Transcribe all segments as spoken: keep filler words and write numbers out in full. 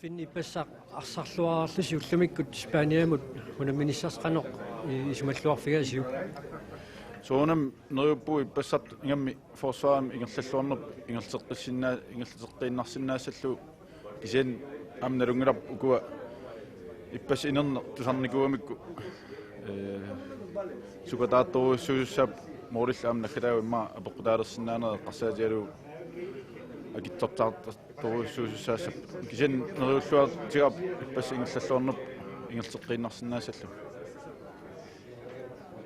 Finn, ippassaq arsarluarlusi ullumikkut Spaniamut unamminissarsi qanoq i-, isumalluarfigaasiuk? Soorunami neriuppugut ippassaq ingammik forsvarimi ingerlalluarneq ingerlateqqissinnaa-, ingerlateqqiinnarsinnaassallugu, kisianni aamma nalunngilarput ukua ippassaq inerneq tusarnikuugamikku, ee, sukataartorujussuusussaapput, målillu aamma naggataavoq immaqa apeqqutaalersinnaaneq eqqarsaatigalugu akitsortaartor- torujussuusussaassappat. Kisianni neriulluartigaarput ippassaq ingerlalluarneq ingerlateqqiinnarsinnaassallugu.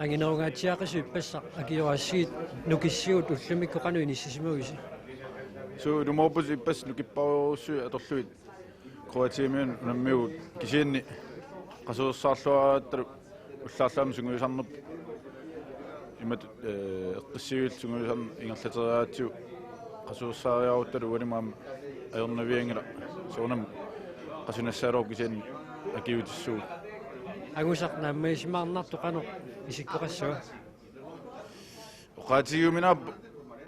Anginerungaatsiaqisoq ippassaq, akioraasiit nukissigut ullumikkut qanoq inissisimavisi? Suu, ilumoorputit ippassaq nukipparujussuit atorlugit Kroatiamiunut unammivugut, kisianni qasuersaarluarattalu ullaarlu aamma sungiusarnerput imatut, ee, eqqissivillu sungiusarneq ingerlateriaratsigu qasuersaariaruttalu uanimi aamma ajornavianngilaq, soorunami qasunassagaluarpoq kisianni akiuutissuugut. Angusaq naammagisimaarnartoq qanoq isikkoqassava? Oqaatigiuminaappoq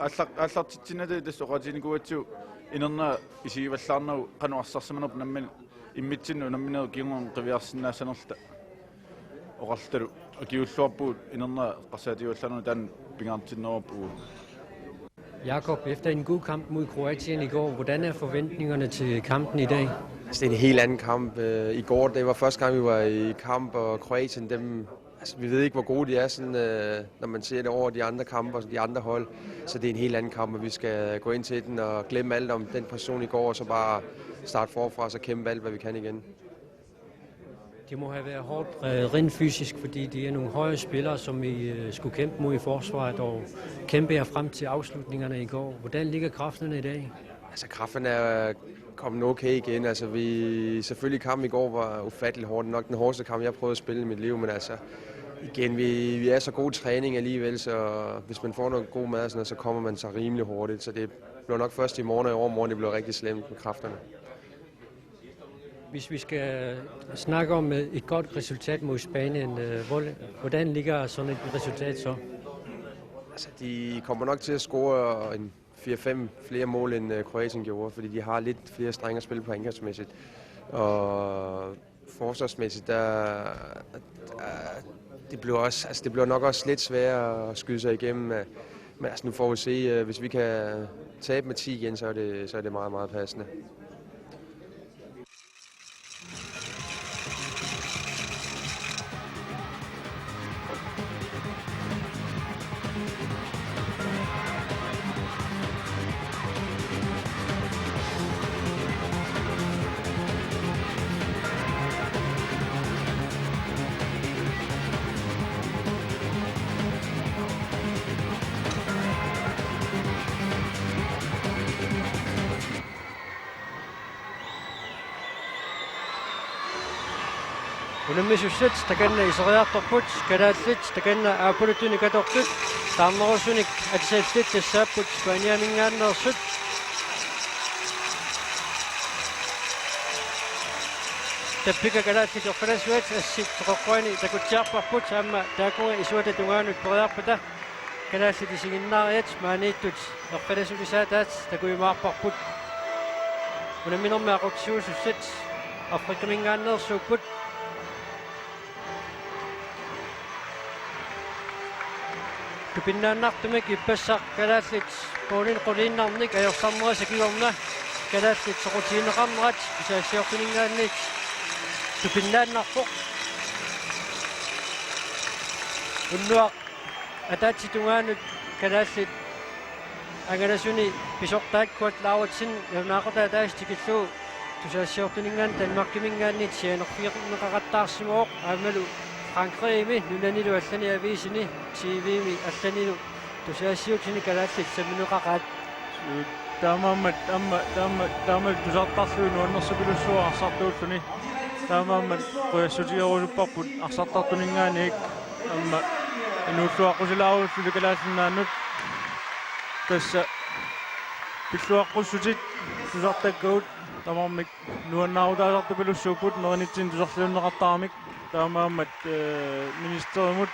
aallaq-, aallartitsinnata tassa oqaatiginikuugatsigu inerneq isigivallaarnagu qanoq arsarsimanerput nammineq immitsinnut unamminerit kingorna qiviarsinnaassanerluta oqarlutalu akiuulluarpugut inerneq eqqarsaatigivallaarnagu, taanna pingaartinneruvoq uagut. Jakob, efter en god kamp mod Kroatien i går, hvordan er forventningerne til kampen i dag? Altså, det er en helt anden kamp. Øh, i går, det var første gang, vi var i kamp, og Kroatien, dem, altså, vi ved ikke, hvor gode de er, sådan, øh, når man ser det over de andre kampe og de andre hold. Så det er en helt anden kamp, og vi skal gå ind til den og glemme alt om den præstation i går, og så bare starte forfra, og så kæmpe alt, hvad vi kan igen. Det må have været hårdt, øh, rent fysisk, fordi de er nogle høje spillere, som I, øh, skulle kæmpe mod i forsvaret, og kæmpe jer frem til afslutningerne i går. Hvordan ligger kræfterne i dag? Altså, kræfterne er kommet okay igen. Altså, vi, selvfølgelig, kampen i går var ufattelig hård. Det er nok den hårdeste kamp, jeg har prøvet at spille i mit liv, men altså, igen, vi, vi er så god i træning alligevel, så hvis man får noget god mad og sådan noget, så kommer man sig rimelig hurtigt. Så det bliver nok først i morgen og i overmorgen, det bliver rigtig slemt med kræfterne. Hvis vi skal snakke om, øh, et godt resultat mod Spanien, øh, hvor, hvordan ligger sådan et resultat så? Altså, de kommer nok til at score en fire-fem flere mål, end, øh, Kroatien gjorde, fordi de har lidt flere strenge at spille på angrebsmæssigt. Og forsvarsmæssigt, der, der, det bliver også, altså, det bliver nok også lidt sværere at skyde sig igennem, øh, men altså, nu får vi se, øh, hvis vi kan tabe med ti igen, så er det, så er det meget, meget passende. Unammisussat takanna iseriartorput, kalaallit takanna aappaluttunik atortut, taarnerusunik atisallit tassaapput Spaniaminngaanneersut. Tappika kalaallit erfalasuat assit toqoqquani takutsiarparput, aamma taakkununnga isuata tungaanut periarpata kalaallit isiginnaariat maaniittut erfalasulisaataat takujumaarparput. Unamminermi aqutsisuusussat Afrikaminngaanneersuupput. Tupinnaannartumik ippassaq kalaallit målinik quliinnarnik ajorsarnerisa kingorna kalaallit soqutigineqarnerat tusagassiortuninngaanniit tupinnaannarpoq. Unnuaq ataatsip tungaanut kalaallit angalasuni pisortaat Kurt Lauritsen nalunaaqutaq ataaseq tikillugu tusagassiortuninngaanniit Danmarkiminngaanniit sianerfigineqaqattaarsimavoq, aammalu Frankrigimi nunanilu allani aviisini T V-mi allanilu tusagassiutini kalaallit sammineqaqaat. Taamaammat aamma, taama, taama tusartarlugit nuannersupilussuaq arsartuulluni. Taamaammat qujassutigerusupparput arsartartuninngaanniit aamma inuulluaqqusilaarullutik Kalaallit Nunaannut. Tassa pilluaqqussutit tusartakkagut tamarmik nuannaarutaasartupilussuupput nerinitsinni tusarliunneqartaramik. Taamaammat, eh, ministerimut,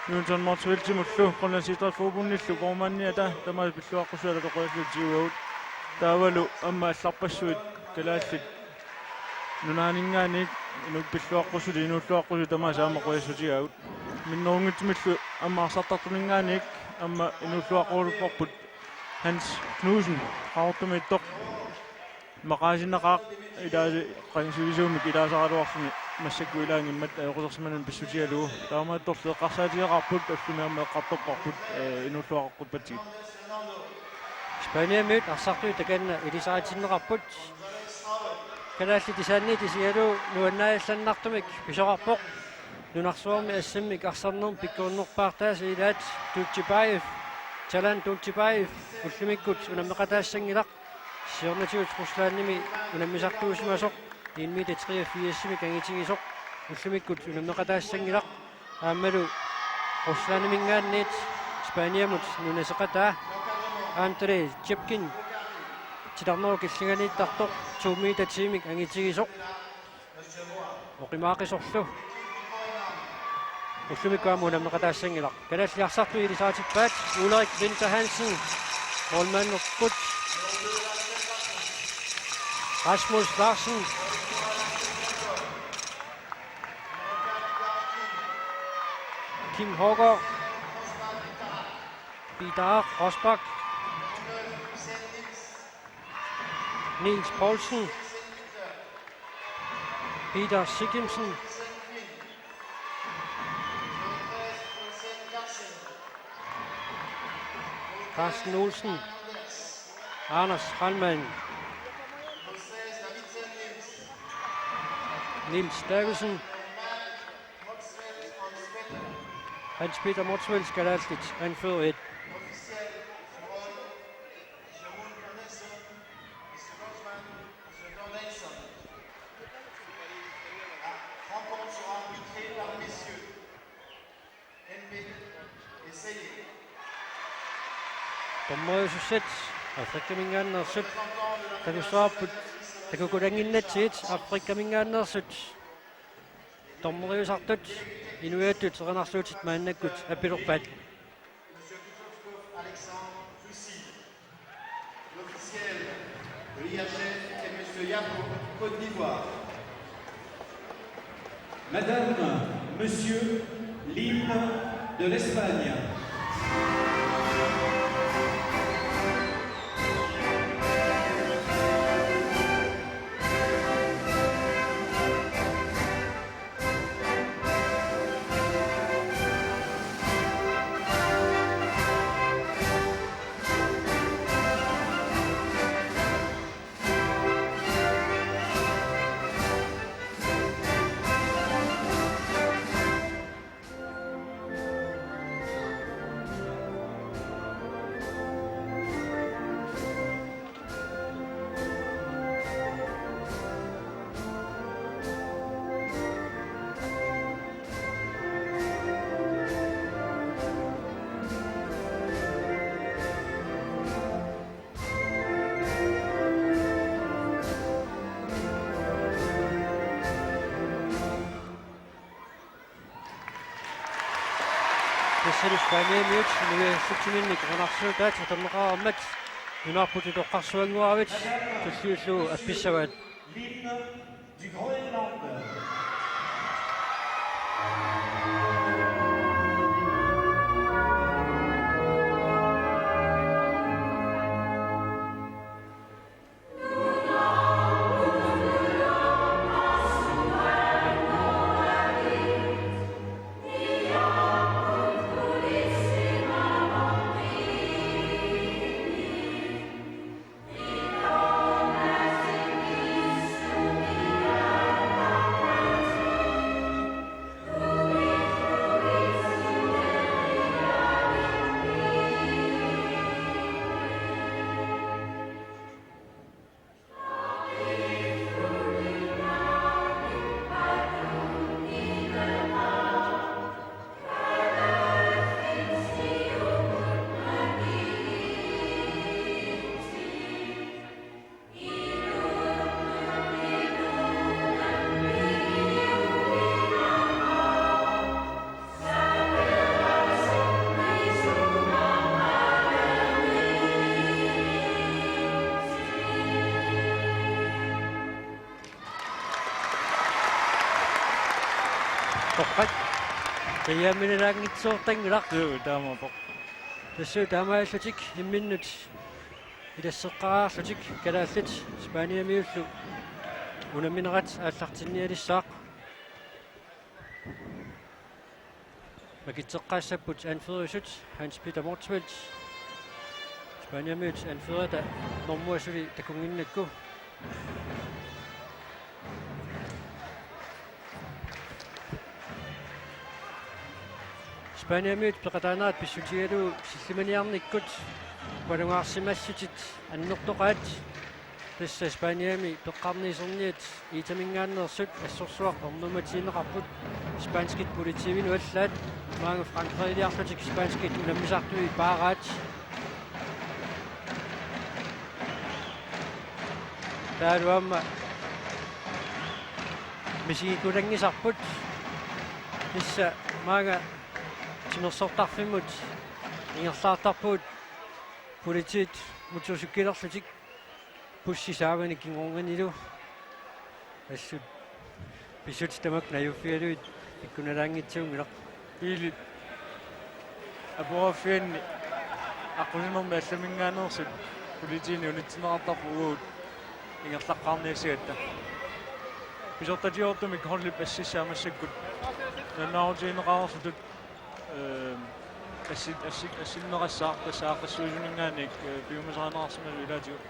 Nunatta Motzfeldtimullu, Grønlands Idrætsforbundillu, formandip ata tamaasa pilluaqqussuit atorlugu tiguagut. Taavalu aamma allarpassuit kalaallit Nunaanninngaanniit inu-, pilluaqqussutit, inuulluaqqussutit tamaasa aamma qujassutigaavut. Minnerunngitsumillu aamma arsartartuninngaanniit aamma inuulluaqqulupparput Hans Knudsen, Qaqortumiittoq. Maqaasinnaqaaq ilaasi-, qangasivisuumik ilaasaraluarluni massakkut ilaanngimmat ajoqusersimanani pissutigalugu. Taamaattorli eqqarsaatigeqaarput, ullumi aamma eqqartorparput, ee, inuulluaqquppatsigit. Spaniamiut arsartui takanna ilisaritinneqarput. Kalaallit tisaanniit isigalugu nuannaallannartumik pisoqarpoq. Nunarsuarmi assammik arsarnermik pikkorinnerpaartaasa ilaat Dutjibaev, Jalan Dutjibaev, ullumikkut unammeqataassanngilaq. Siornatigut Ruslandimi unammisartuusimasoq en meter treogfirs-imik angitigisoq ullumikkut unammeqataassanngilaq. Aammalu Ruslandiminngaanniit Spaniamut nunaseqataa Andrei Chepkin titarnerup killinganiittartoq to meter ti-mik angitigisoq. Oqimaaqisorlu. Ullumikkut aamma unammeqataassanngilaq. Kalaallit arsartui ilisaritippaat Ulrik Winter Hansen, målmanderput Rasmus Larsen, Kim Hågaard, Peter Rosbach, Niels Poulsen, Peter Sigimsen, Carsten Olsen, Anders Heilmann, Niels Davidsen, Hans Peter Motzfeldt, kalaallit, anfører et. Dommeriusussat Afrikaminngaanneersut takussavarput, takukulannginnatsigit Afrikaminngaanneersut. Dommeriusartut inuiattut erinarsuutit maannakkut appilerpaat. Monsieur Kutsoskov Alexandre, Russie. L'officiel de l'I H F est Monsieur Yapo, Côte d'Ivoire. Madame, Monsieur, l'hymne de l'Espagne. Tassani Spaniamiut inuiassutsiminnik erinarsuutaat atorneqareermat nunarput utoqqarsuanngoravit tulliullugu appissavaat. Toqqat. Taamaammat nalaanngitsoortanngilaq. Juu, taamaappoq. Tassa taamaallutik imminnut ilasseqqaarlutik kalaallit Spaniamiullu unamminerat aallartinnialissaaq. Makitseqqaassapput anførerisut Hans Peter Motzfeldt. Spaniamiut anførerita normua suli takunnginnakku. Spaniamiut peqataanerat pissutigalugu sillimaniarnikkut upalugaarsimallutik annertoqaat. Tassa Spaniami peqqarniiserniat Italiaminngaanneersut assorsuaq ernummatigineqarput. Spanskit politiivinut allaat, maanga Frankrigiliarlutik spanskit unammisartui paaraat. Taavalu aamma misigikkulanngisarput. Tassa maanga timersortarfimmut ingerlaartarpugut politiit motorcyklilerlutik bussi saavani kingornanilu. Assut pissutsit tamakku najuffigalugit ikkunalaanngitsuunngilaq. Biilit aporaaffianni aqqusinermi allaminngaanneersut politiinit unitsinneqartarput uagut ingerlaqqaarniassagatta. Pisortatigoortumik holdip assissaa massakkut nalunaarutigineqareersutut, ehm, assi-, assi-, assinneqassaaq, tassa aaqqissuisuninngaanniit, eh, piumasarineqarsimasoq ilaatigut.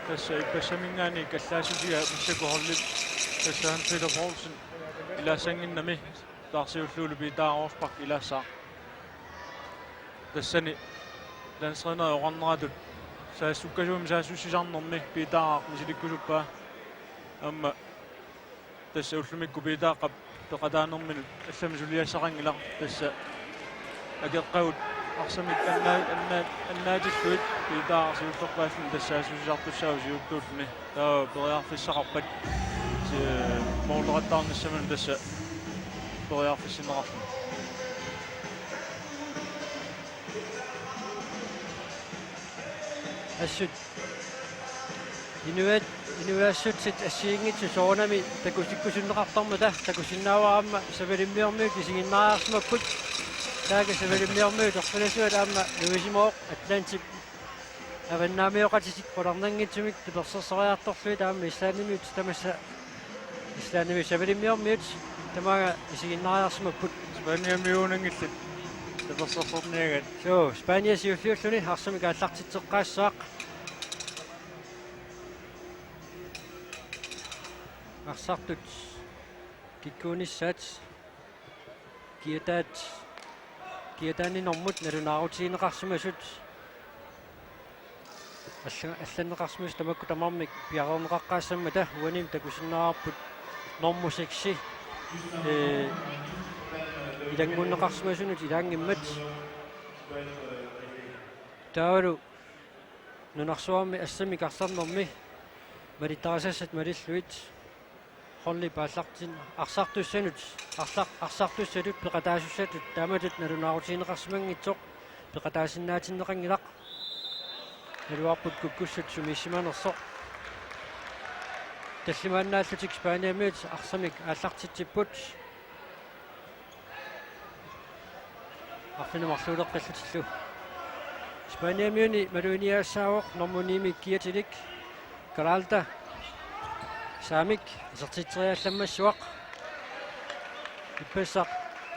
Tassa ippassaminngaanniit kallaassutiga massakkut holdip, tassa Hans Peter Poulsen ilaassannginnami, taarsiullugulu Peter Rosbach ilaassaaq. Tassani landstræneri oqarneratut saassukkasuumik saassussisarnermi Peter Rosbach misilikkusuppaa. Aamma tassa ullumikkut Peter Rosbach peqataanerminut allami suliassaqanngilaq, tassa akeqqagut arsamik annaa-, annaa-, annaatillugit Peter Rosbach siullerpaalluni tassa saassussisartussaavoq siuttuulluni. Taava periarfissaqarpat, eh, måleqattaarnissaminut tassa periarfissinneqarluni. Assut inuiaat, inuiaassutsit assigiinngitsut soorunami takutikkusunneqartarmata, takusinnaavara aamma Savalimmiormiut isiginnaariarsimapput. Taakku Savalimmiormiut erfalasuat aamma nuisimavoq Atlantip avannaamioqatitik qularnanngitsumik tapersersorniartorlugit aamma Islandimiut tamassa, Islandimiut Savalimmiormiut tamaanga isiginnaariarsimapput. Spaniamiuunanngillat tapersersorniagaat. Suu, Spania siulliulluni arsamik aallartitseqqaassaaq. Arsartut kikkuunissaat kiataat, kiataaninormut nalunaarutigineqarsimasut. Alla-, allanneqarsimasut tamakku tamarmik piareerneqaqqaassammata uanimi takusinnaavarput normu seksi, ee, ilanngunneqarsimasunut ilaanngimmat. Taavalu nunarsuarmi assammik arsarnermi malittarisassat malillugit holdip aallartin-, arsartussanut, arlar-, arsartussatut peqataasussatut taamatut nalunaarutigineqarsimanngitsoq peqataasinnaatinneqanngilaq. Naluarput kukkussut sumiissimanersoq. Tallimaannaallutik Spaniamiut arsamik aallartitsipput. Arfineq-marluuleqqillutillu. Spaniamiuni maluginiagassaavoq normu ni-mik kiatilik Geralda Saamik isertitseriallammassuaq. Ippassaq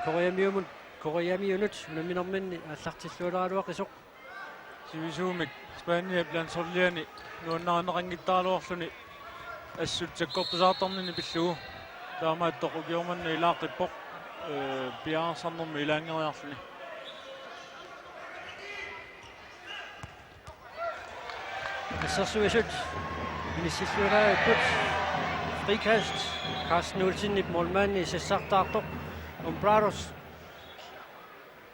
Koreamiumut, Koreamiunut unamminerminni aallartillualeraluaqisoq. Sivisuumik Spaniap landsholdiani nuannarineqanngittaraluarluni assut sakkortusaartarnini pillugu. Taamaattoq ukioq manna ilaaqqippoq, ee, piareersarnermi ilaanngeriarluni. Assersuisut inissilluarput. Frikast. Carsten Olsenip målmandi sassartaartoq. Umbraros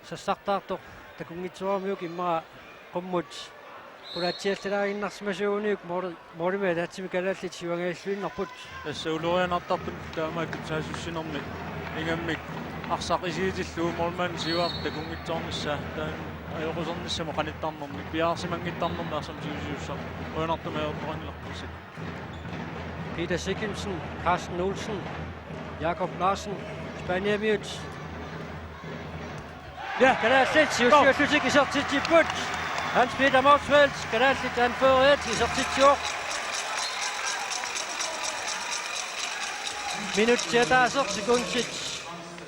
sassartaartoq takunngitsooramiuk immaqa qummut qulaatsiallalaaginnarsimasuuguniuk måli-, målimi ataatsimik kalaallit sivangajalluinnarput. Tassa ulorianartartut taamaattut saassussinermi ingammik arsaq isigitillugu målmandip siuartut takunngitsoornissaa, taanna ajoqusernissamut qanittarnermik, piareersimanngittarnermik arsaq siusiussaq, qujanartumik ajortoqanngilaq. Peter Sigurdsen, Carsten Olsen, Jakob Larsen, Spaniamiut. Ja. Kalaallit siusiullutik isertitsipput. Hans Peter Motzfeldt, kalaallit anføreriat, isertitsivoq. Minutsit ataaseq sekundit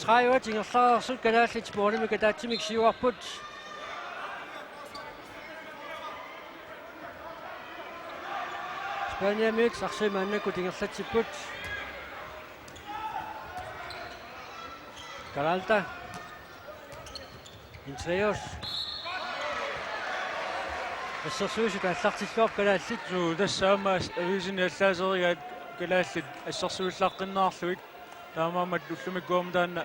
tredive ingerlareersut kalaallit målimik ataatsimik siuarput. Spaniamiut arsaq maannakkut ingerlatsipput. Peralta. Entreos. Assersuisut aallartilluarput kalaallit. Suu, tassa aamma as-, aviisini allaaserigaat kalaallit assersuillaqqinnaarlugit. Taamaammat ullumikkut aamma taanna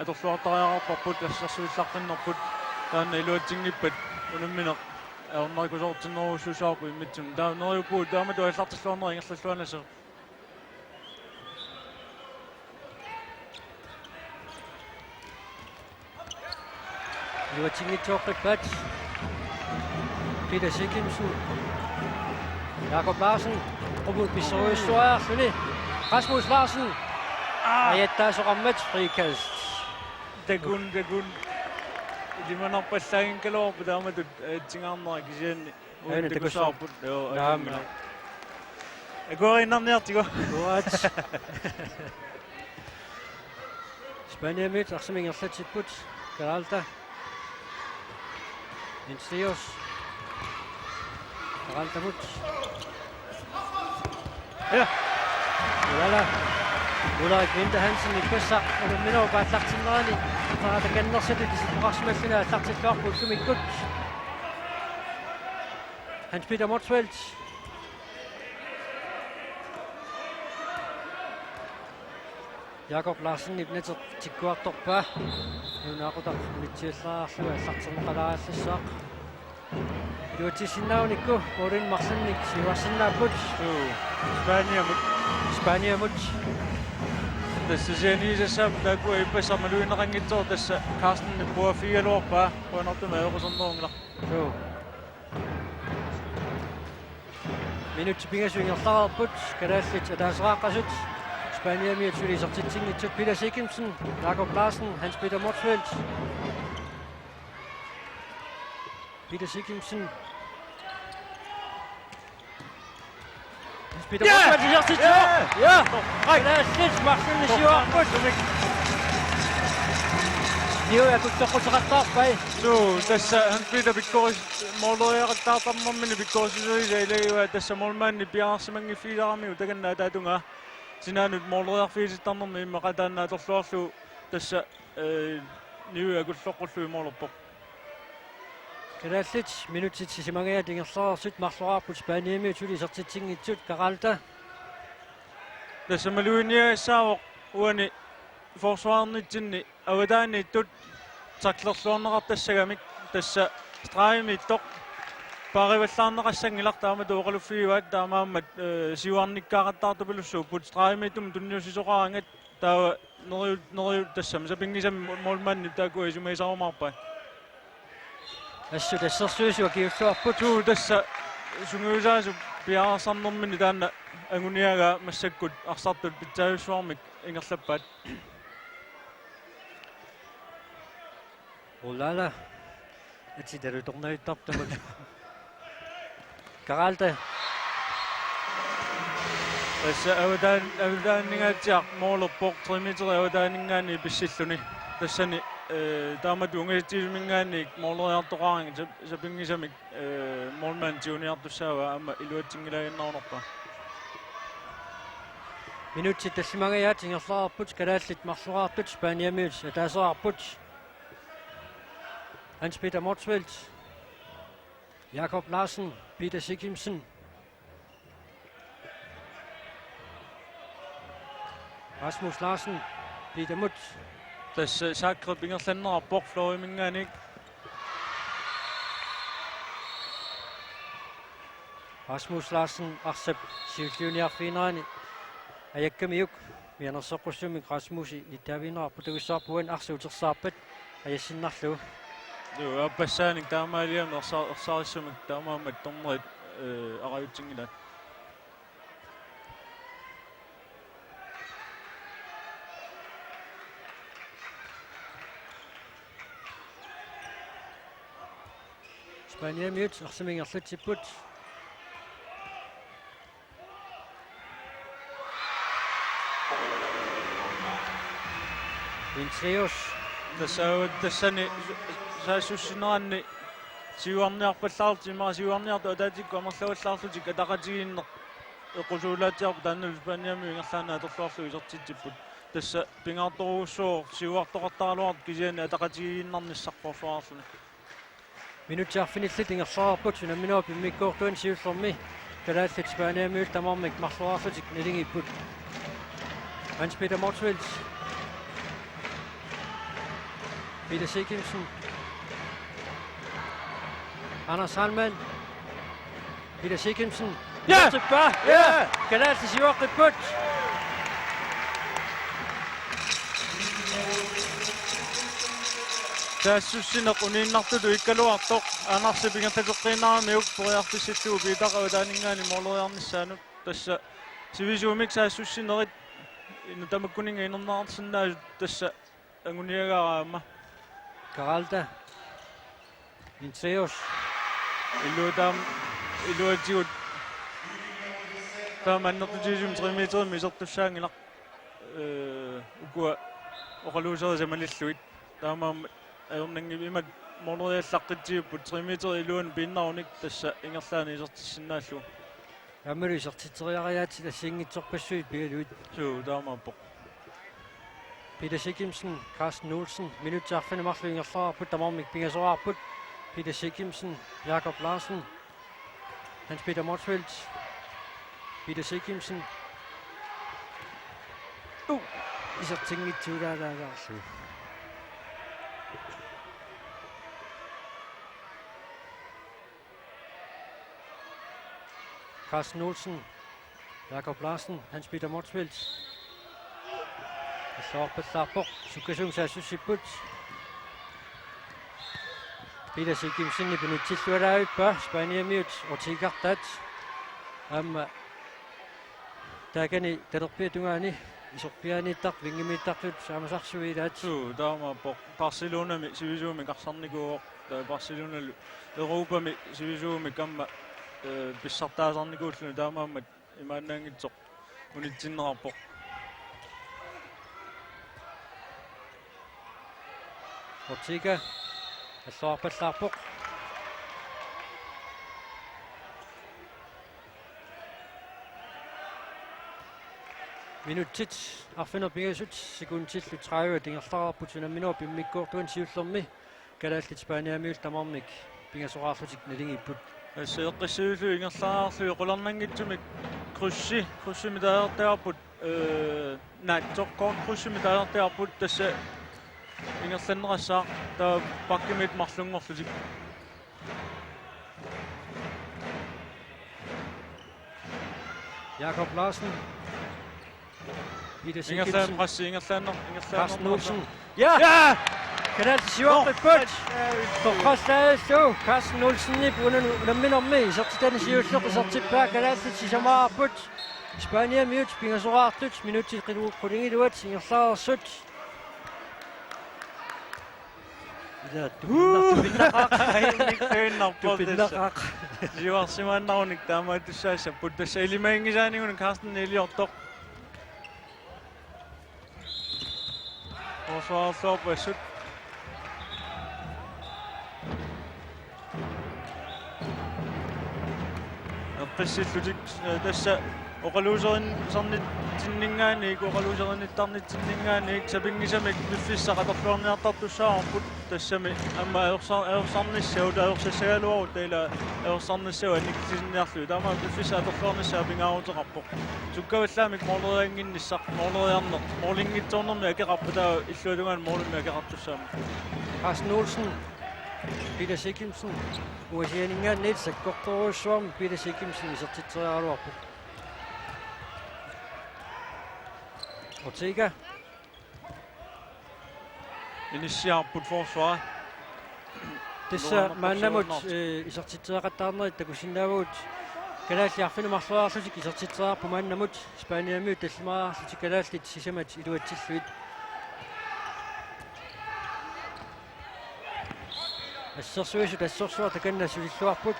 atorluartariaqarparput, assersuillaqqinnerput, taanna iluatsinngippat unammineq ajornakusoortinnerujussuussavarput immitsinnut. Taava neriuppugut taamatut aallartilluarnerat ingerlalluarnassasoq. Iluatsinngitsooqqippaat. Peter Sigurdsen. Jakob Larsen. Qumut pissorujussuariarluni. Rasmus Larsen. Aa. Ajattaasoqarmat frikast. Takun, takun. Ilimanarpallaanngikkaluarpoq taamatut, eh, ajatsinngaarnera kisianni. Aana takussavarput. Takussavarput. Joo, naamik. Aana. Akueriinnarniartigu. Uat. Spaniamiut arsamik ingerlatsipput. Peralta. Entreos. Peraltamut. Ja. Ulala. Ulrik Winther Hansen ippassaq unamminerup aallartinnerani. Taava takannersatut isertoqarsimalluni aallartilluarpoq ullumikkut. Hans Peter Motzfeldt. Jakob Larsenip nateq tikkuartorpaa. Una aqutaq unitsiallariarlugu aallartinneqalaagallassaaq. Iluatsissinnaagunikku målinik marlunnik siuarsinnaapput. Suu, Spaniamut. Spaniamut. Tassa kisianni sassaapput taakkua ippassaq malugineqanngitsoq, tassa Carsten puaffigigaluarpaa, qujanartumik ajoqusernerunngilaq. Suu. Minutsit pingasut ingerlareerput, kalaallit ataaseraqqasut. Spaniamiut suli isertitsinngitsut, Peter Sigurdsen, Jakob Larsen, Hans Peter Motzfeldt. Peter Sigurdsen. Hans Peter Motzfeldt isertitsivoq. Ja! Ja! Kalaallit marlunnik siuarput. Niuertoqquteqattaarpai. Suu, tassa Hans Peter pikkoris-, måleriaqattaartarnermini pikkorissisuisa ilagivaat, tassa målmandip piareersimanngiffigisaramiuk takanna ataatungaa. Sinaanut måleriarfigisittarnermik immaqa taanna atorluarlugu tassa, eh, niuertoqqullugit målerpoq. Kalaallit minutsit sisamangajaat ingerlareersut marloraarput Spaniamiut suli isertitsinngitsut, Peralta. Tassa maluginiagassaavoq uani forsvarernitsinni avataaniittut tacklerluarneqartassagamik, tassa stregimiittoq paarivallaarneqassanngilaq, taamatut oqaluffigivaat, taamaammat, eh, siuarnikkaaqattaartupilussuupput, stregimiittumut tunniussisoqaraangat, taava neriu-, neriu-, tassami sapinngisamik målmandip taakkua isumagisarumaarpai. Assut assersuisut akiulluarput. Suu, tassa sungiusaasup piareersarnermini taanna anguniagaa massakkut arsartut pitsaajussuarmik ingerlappaat. Ulala. Atsit alutornavittartut taamatut. Peralta. Tassa avataan-, avataaningaatsiaq målerpoq, tre meter avataaninngaanniit pissilluni. Tassani, eh, taamatut ungasissuminngaanniit måleriartoqaraangat sap-, sapinngisamik, eh, målmandip tiguniartussaavaa, aamma iluatsinngilaaginnarunerpaa. Minutsit tallimangajaat ingerlareerput, kalaallit marloraartut Spaniamiut ataaseraarput. Hans Peter Motzfeldt. Jakob Larsen, Peter Sigurdsen. Rasmus Larsen, Peter Mut. Tassa Zagreb ingerlanneqarpoq Floriminngaanniit. Rasmus Larsen arsap siulliuniarfiginerani ajakkamiuk. Mianersoqqussumik Rasmusi nittaavigineqarpoq, takussavarput uani arsaq utersaarpat ajassinnarlugu. Joo, aappassaanik taamaaliami ersa-, ersarissumik taamaammat dommerit, eh, arajutsinngilaat. Spaniamiut arsamik ingerlatsipput. Vinicius. Tassa, tassani saassussineranni siuarniarpallaarlutik, immaqa siuarniartut ataatsikkut amerlavallaarlutik ataqatigiinneq eqqusuulaatsiarpoq, taannalu Spaniamiut ingerlaannaq atorluarlugu isertitsipput. Tassa pingaartorujussuuvoq siuartoqartaraluartoq kisianni ataqatigiinnarnissaq forsvarerluni. Minutsit arfinillit ingerlareerput unamminerup immikkoortuani siullermi. Kalaallit Spaniamiut tamarmik marloriarlutik naligiipput. Hans Peter Motzfeldt. Peter Sigurdsen. Anders Heilmann. Peter Sigurdsen. Ja! Tilbage. Ja! Kalaallit siuartipput. Saassussineq uniinnartutut ikkaluartoq. Andersip ingerlateqqiinnaramiuk periarfissillugu Piitaq avataaninngaanniit mooleriarnissaanut. Tassa sivisuumik saassussinerit inu tamakkuninnga inerneqarsinnaasut tassa anguniagaara aamma. Karalta. Vinicius. Iluatam-, iluatigut. Taama annertutigisumik tre meterimik isertussaanngilaq. Eh, ukua oqaluuserisammalillugit. Taamaammat ajornanngilaq, imatut mooleriallaqqitsigippugut tre meter iluani piinnarunik tassa ingerlaannaq isertissinnaallugu. Aammalu isertitseriariaatsit assigiinngitsorpassuit pigaluit. Suu, taamaappoq. Peter Sigurdsen, Carsten Olsen, minutsit arfineq-marluk ingerlareerput, tamarmik pingasoraarput. Peter Sigurdsen, Jakob Larsen, Hans Peter Motzfeldt, Peter Sigurdsen. Uh, isertinngitsuulaalaalaarlugu. Carsten Olsen, Jakob Larsen, Hans Peter Motzfeldt. Allaarpallaarpoq, sukkasuumik saassussipput. Peter Sigurdsenip inutsillualaavippa, Spaniamiut Ortegartaat. Aamma taakani talerpiata tungaani isorpiaaniittartut, wingimiittartut, saamasarsuit ilaat. Suu, taamaappoq. Barcelonami sivisuumik arsarnikuuvoq. Taava Barcelonalu Europami sivisuumik aamma, eh, pissartaasarnikuulluni, taamaammat imaannaanngitsoq unitsinneqarpoq. Ortega. Allaarpallaarpoq. Minutsit arfineq-pingasut sekundillu tredive ingerlareerput unamminerup immikkoortuani siullermi. Kalaallit Spaniamiut tamarmik pingasoraarlutik naligiipput. Tassa eqqissillugit ingerlareerlugit qularnanngitsumik krydsi, krydsimi taagortagarput, eh, naatsoq, kort krydsimi taagortagarput, tassa ingerlanneqassaaq, taava bakkimiittut marlunngorlutik. Jakob Larsen. Peter Ingerlaannaq Sigurdsen. Pressi, ingerlaannaq, ingerlaannaq. Carsten Olsen. Ja! Ja! Kalaallit siuartipput. Oh. Torrallaallu Carsten Olsenip unamminermi isertitani siulleq isertippaa, kalaallit sisamaarput. Spaniamiut pingasoraartut minutsit qilu-, qulingiluat ingerlareersut. Ila tupinnaq-, tupinnaqaaq. Tupinnarpoq tassa. Tupinnaqaaq. Siuarsimaannarunik taamaattussaassapput, tassa ilimaginngisaanikuunik Carsten iliortoq. Forsvarerluarput assut. Eqqissillutik, eh, tassa oqaluuserin-, -sarnitsinninngaanniit, oqaluuserinnittarnitsinninngaanniit sapinngisamik piffissaq atorluarniartartussaavarput, tassami aamma ajorsar-, ajorsarnissaat, ajorsassagaluarutta ila ajorsarnissaat annikillisinniarlugit. Taamaammat piffissaq atorluarnissaa pingaaruteqarpoq. Sukkavallaamik mooleriannginnissaq, mooleriarneq, moolinngitsoornermik akeqarpoq, taava illuatungaani moolimik akeqartussaammat. Carsten Olsen, Peter Sigurdsen, ungasianinngaanniit sakkortoorujussuarmik Peter Sigurdsen isertitseriaraluarpoq. Ortega. Inissiarput forsvar. Tassa maannamut, eh, isertitseqattaarnerit takusinnaavagut. Kalaallit arfineq-marloriarlutik isertitseqarput maannamut. Spaniamiut tallimariarlutik kalaallit sisamat iluatsillugit. Assersuisut assorsuaq takanna sulilluarput.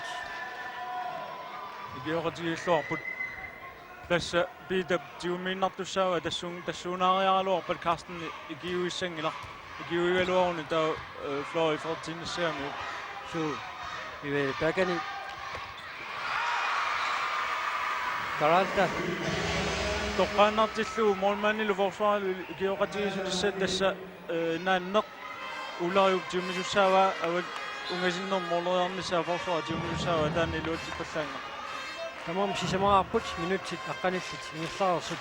Ikioqatigiilluarput. Tassa Piitap tigummiinnartussaavaa tassuun-, tassuunaariaraluarpat Carsten ikiuissanngilaq. Ikiuigaluaruni taava, eh, Flori Frederiksen. Suu. Ive taakani. Peralta. Toqqaannartillugu målmandilu forsvarililu ikioqatigiissutissaat tassa, eh, naanneq Ulariup tigummisussaavaa, avat ungasinnermut måleriarnissaa forsvarip tigummisussaavaa taanna iluatsippallaanngilaq. Tamarmik sisamaraarput minutsit aqqanillit ingerlareersut.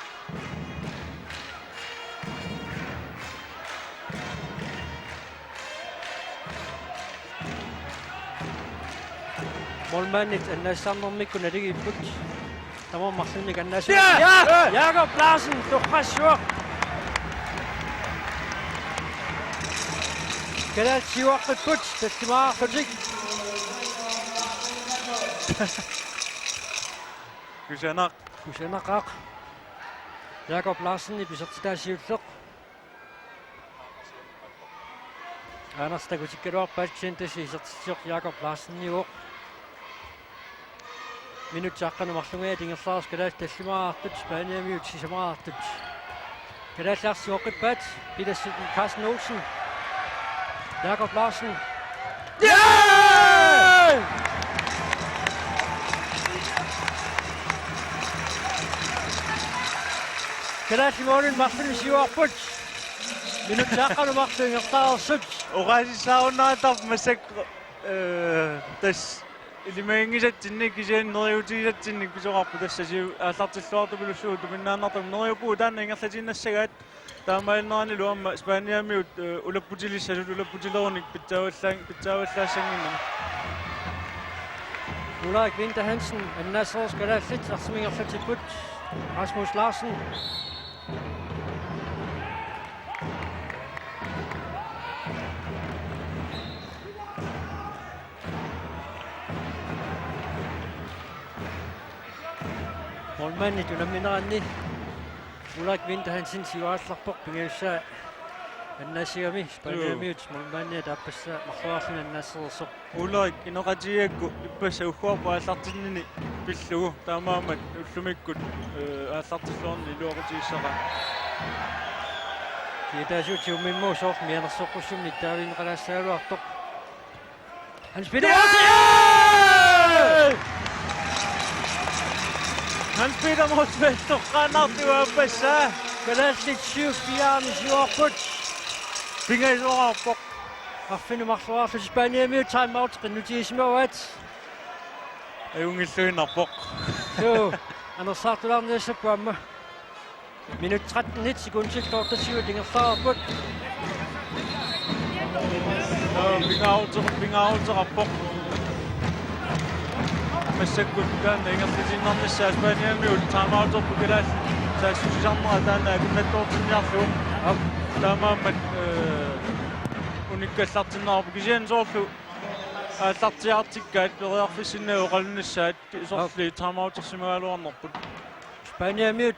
Målmandit annaassaarnermikkut naligiipput. Tamarmik marlunnik annaassaaq. Ja! Ja! Jakob Larsen, torrassuaq. Kalaallit siuaqqipput, tallimariarlutik. Kusanaq. Kusanaqaaq. Jakob Larsen isertitaa siulleq. Anders takutikkaluarpaat, kisianni tassa isertitsioq Jakob Larseniuvoq. Minutsit aqqaneq marlunngajat ingerlareersut kalaallit tallimariartut, Spaniamiut sisamariartut. Kalaallit arsaq siuaqqippaat, Peter S-, Carsten Olsen. Jakob Larsen. Ja! Kalaallit målinik marlunnik siuarput. Minutsit aqqaneq marluk ingerlareersut. Oqaasissaarunnaartarpoq massakkut, eh, tassa ilimaginngisatsinnik kisianni neriuutigisatsinnik pisoqarpoq, tassa siu-, aallartilluartupilussuuvoq tuminnaannartumik. Neriuppugut taanna ingerlatiinnassagaat, taamaalilluarnilu aamma Spaniamiut, eh, ulapputilissasut, ulapputilerunik pitsaavallaang-, pitsaavallaassannginnami. Ulrik Winter Hansen, annaasereersut kalaallit, arsamik ingerlatsipput. Rasmus Larsen. Målmandit unammineranni Ulrik Winter Hansen siuarallarpoq, pingajussaa annaasigami, Spaniamiut målmandia taappassaa marloriarluni annaasereersoq. Ulrik inoqatigigakku ippassaq ugguarput aallartinnini pillugu, taamaammat ullumikkut, eh, aallartilluarneq iluaqutigissaqaaq. Kiataasuutsiummimmu soorlu mianersoqqussummik taavineqalaassagaluartoq. Hans Peter Motzfeldt! Hans Peter Motzfeldt toqqaannartuuppassaa. Kalaallit syv fire-ni siuarput. Pingasoqarpoq. Arfineq-marloriarlutik Spaniamiut timeout qinnutigisimavaat. Ajunngilluinnarpoq. Suu, anersaartulaarniassapput aamma. Minut tretten sekundit toogtyve ingerlareerput. Suu, pingaaruteq-, pingaaruteqarpoq. Massakkut taanna ingerlatiinnarnissaa Spaniamiut timeouterput, kalaallit saassussisarnerat taanna akunnattoortinniarlugu. Aap. Taamaammat, eh, unikkallartinneqarpoq, kisianni soorlu aallartiaartikkaat periarfissinnaat oqalunnissaat sorliit timeoutersimagaluarnerput. Spaniamiut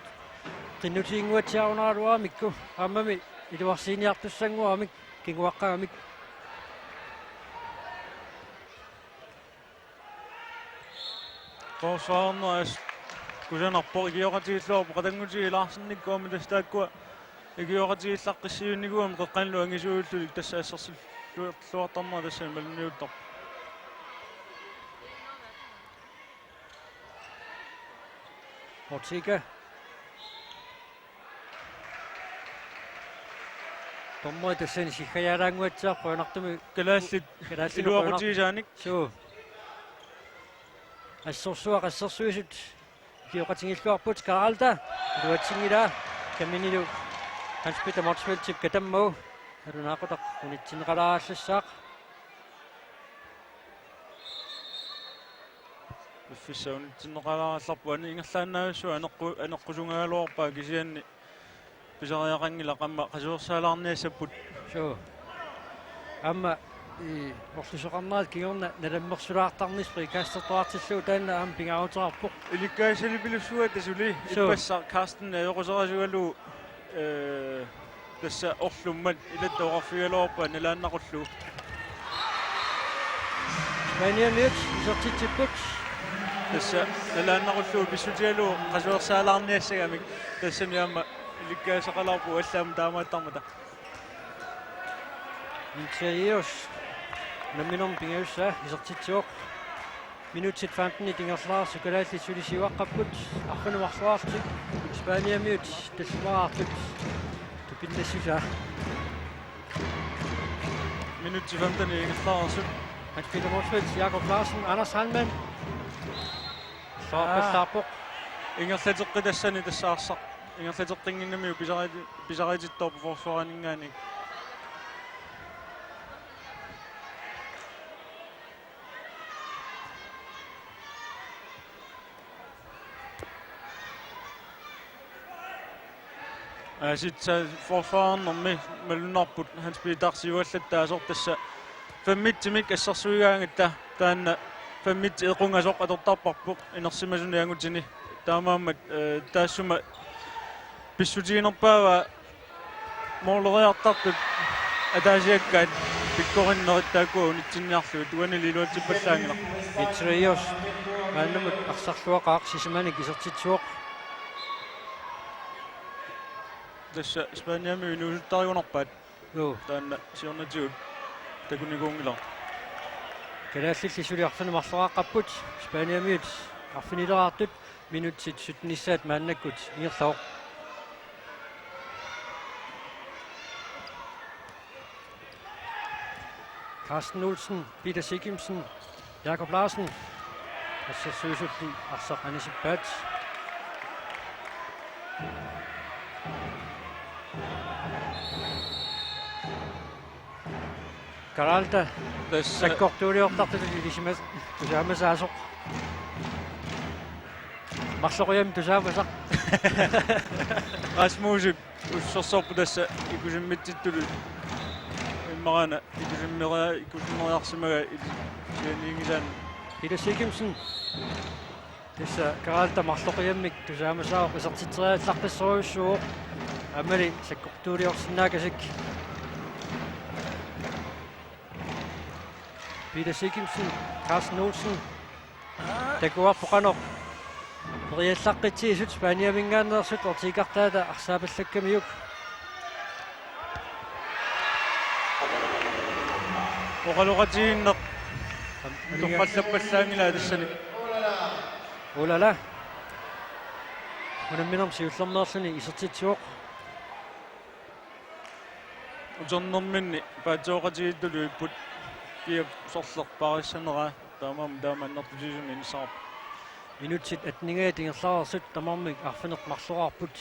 qinnutiginnguatsiarunaaraluaramikku, aammami iluarsiiniartussannguaramik kinguaqqagamik. Forsvarerneq kusanarpoq, ikioqatigiilluarpoq, qatanngutigiit Larsenikkut aamma tassa taakkua ikioqatigiillaqqissiivinnikuugamik qeqqanilu angisuullugit tassa assersilluartarnera tassani malunniuttarpoq. Ortega. Dommeri tassani siggajaalaannguatsiarpoq, qujanartumik. Kalaallit. Kalaallit iluaqutigisaanik. Suu. Assorsuaq assersuisut ikioqatigiilluarput. Karalta iluatsinngilaa, kaminilu Hans Peter Motzfeldtip katammagu. Nalunaaqutaq unitsinneqalaagallassaaq. Piffissaq unitsinneqalaagallarpoq, aneq ingerlaannavissua aneqqu-, aneqqusungagaluarpaa, kisianni pisariaqanngilaq, aamma qasuersaalaarniassapput. Suu. Aamma i orlusoqarnerat kingorna nalammersulaartarnissaq frikastertoqartillugu taanna aamma pingaaruteqarpoq. Ilikkagassalipilussuugatta suli. Suu. Ippassaq Carsten ajoquserasugalugu, ee, tassa orlummat ilatta oqarfigigaluarpaa nalaannaqullugu. Spaniamiut isertitsipput. Tassa nalaannaqullugu pissutigalugu qasuersaalaarniassagamik. Tassani aamma ilikkagassaqalaarpugut allaammi taamaattarmata. Interius. Unamminermi pingajussaa isertitsivoq. Minutsit femtenit ingerlareersut kalaallit suli siuaqqapput. Arfineq-marloqarlutik Spaniamiut tallimaraartut tupinnassusaa. Minutsit femtenit ingerlareersut. Hans Peter Motzfeldt, Jakob Larsen, Anders Heilmann. Soorpallaarpoq. Ingerlateqqitassani tassa arsaq. Ingerlateqqinnginnamiuk pisari-, pisaritittorpoq forsvarininngaanniit. Aasiit forsvarernermi malunnarput Hans Peter siuallattaasoq tassa femmitsimik assersuigaangatta taanna femmitsi equngasoq atortarparput inersimasunik angutini. Taamaammat, ee, taassuma pissutiginerpaavaa mooleriartartut ataasiakkaat pikkorinnerit taakkua unitsinniarlugit uanili iluatsippallaanngilaq. Interius maannamut arsarluaqaaq sisamanik isertitsivoq. Tassa Spaniami inuusuttarigunarpaat. Joo. Taanna siornatigut takunikuunngilaq. Kalaallilli suli arfineq-marloqaqqapput, Spaniamiut arfinileraartut, minutsit syttenissaat maannakkut ingerlavoq. Carsten Olsen, Peter Sigimsen, Jakob Larsen. Assersuisulli arsaq anisippaat. Karalta. Tassa. Sakkortuuliortartutut ilisimas-, tusaamasaasoq. Marloqiammik tusaamasaq. Rasmusip ussersorpoq tassa ikusimmitsittulu. Immaqa aana ikusimmeria-, ikusimmeriarsimagaa il-, sianiinngisaanni. Peter Sigimsen. Tassa Karalta marloqiammik tusaamasaavoq isertitseriallaqqissorujussuuvoq. Aammali sakkortuuliorsinnaakasik. Peter Sigimsen, Carsten Olsen. Takuarpoq qanoq. Periallaqqitsigisut Spaniaminngaanneersut ortiikartaata arsaappallakkamiuk. Oqaloqatigiinneq. Am-, toqqallappallaanngilaa tassani. Ulala. Unamminermi siullermeerluni isertitsivoq. Uternerminni paatsoqatigiittullu ipput, kiap sorleq paarissaneraa, taamaammat taama annertusiusumik inissaqarpoq. Minutsit atteningajaat ingerlareersut tamarmik arfineq-marloqarput.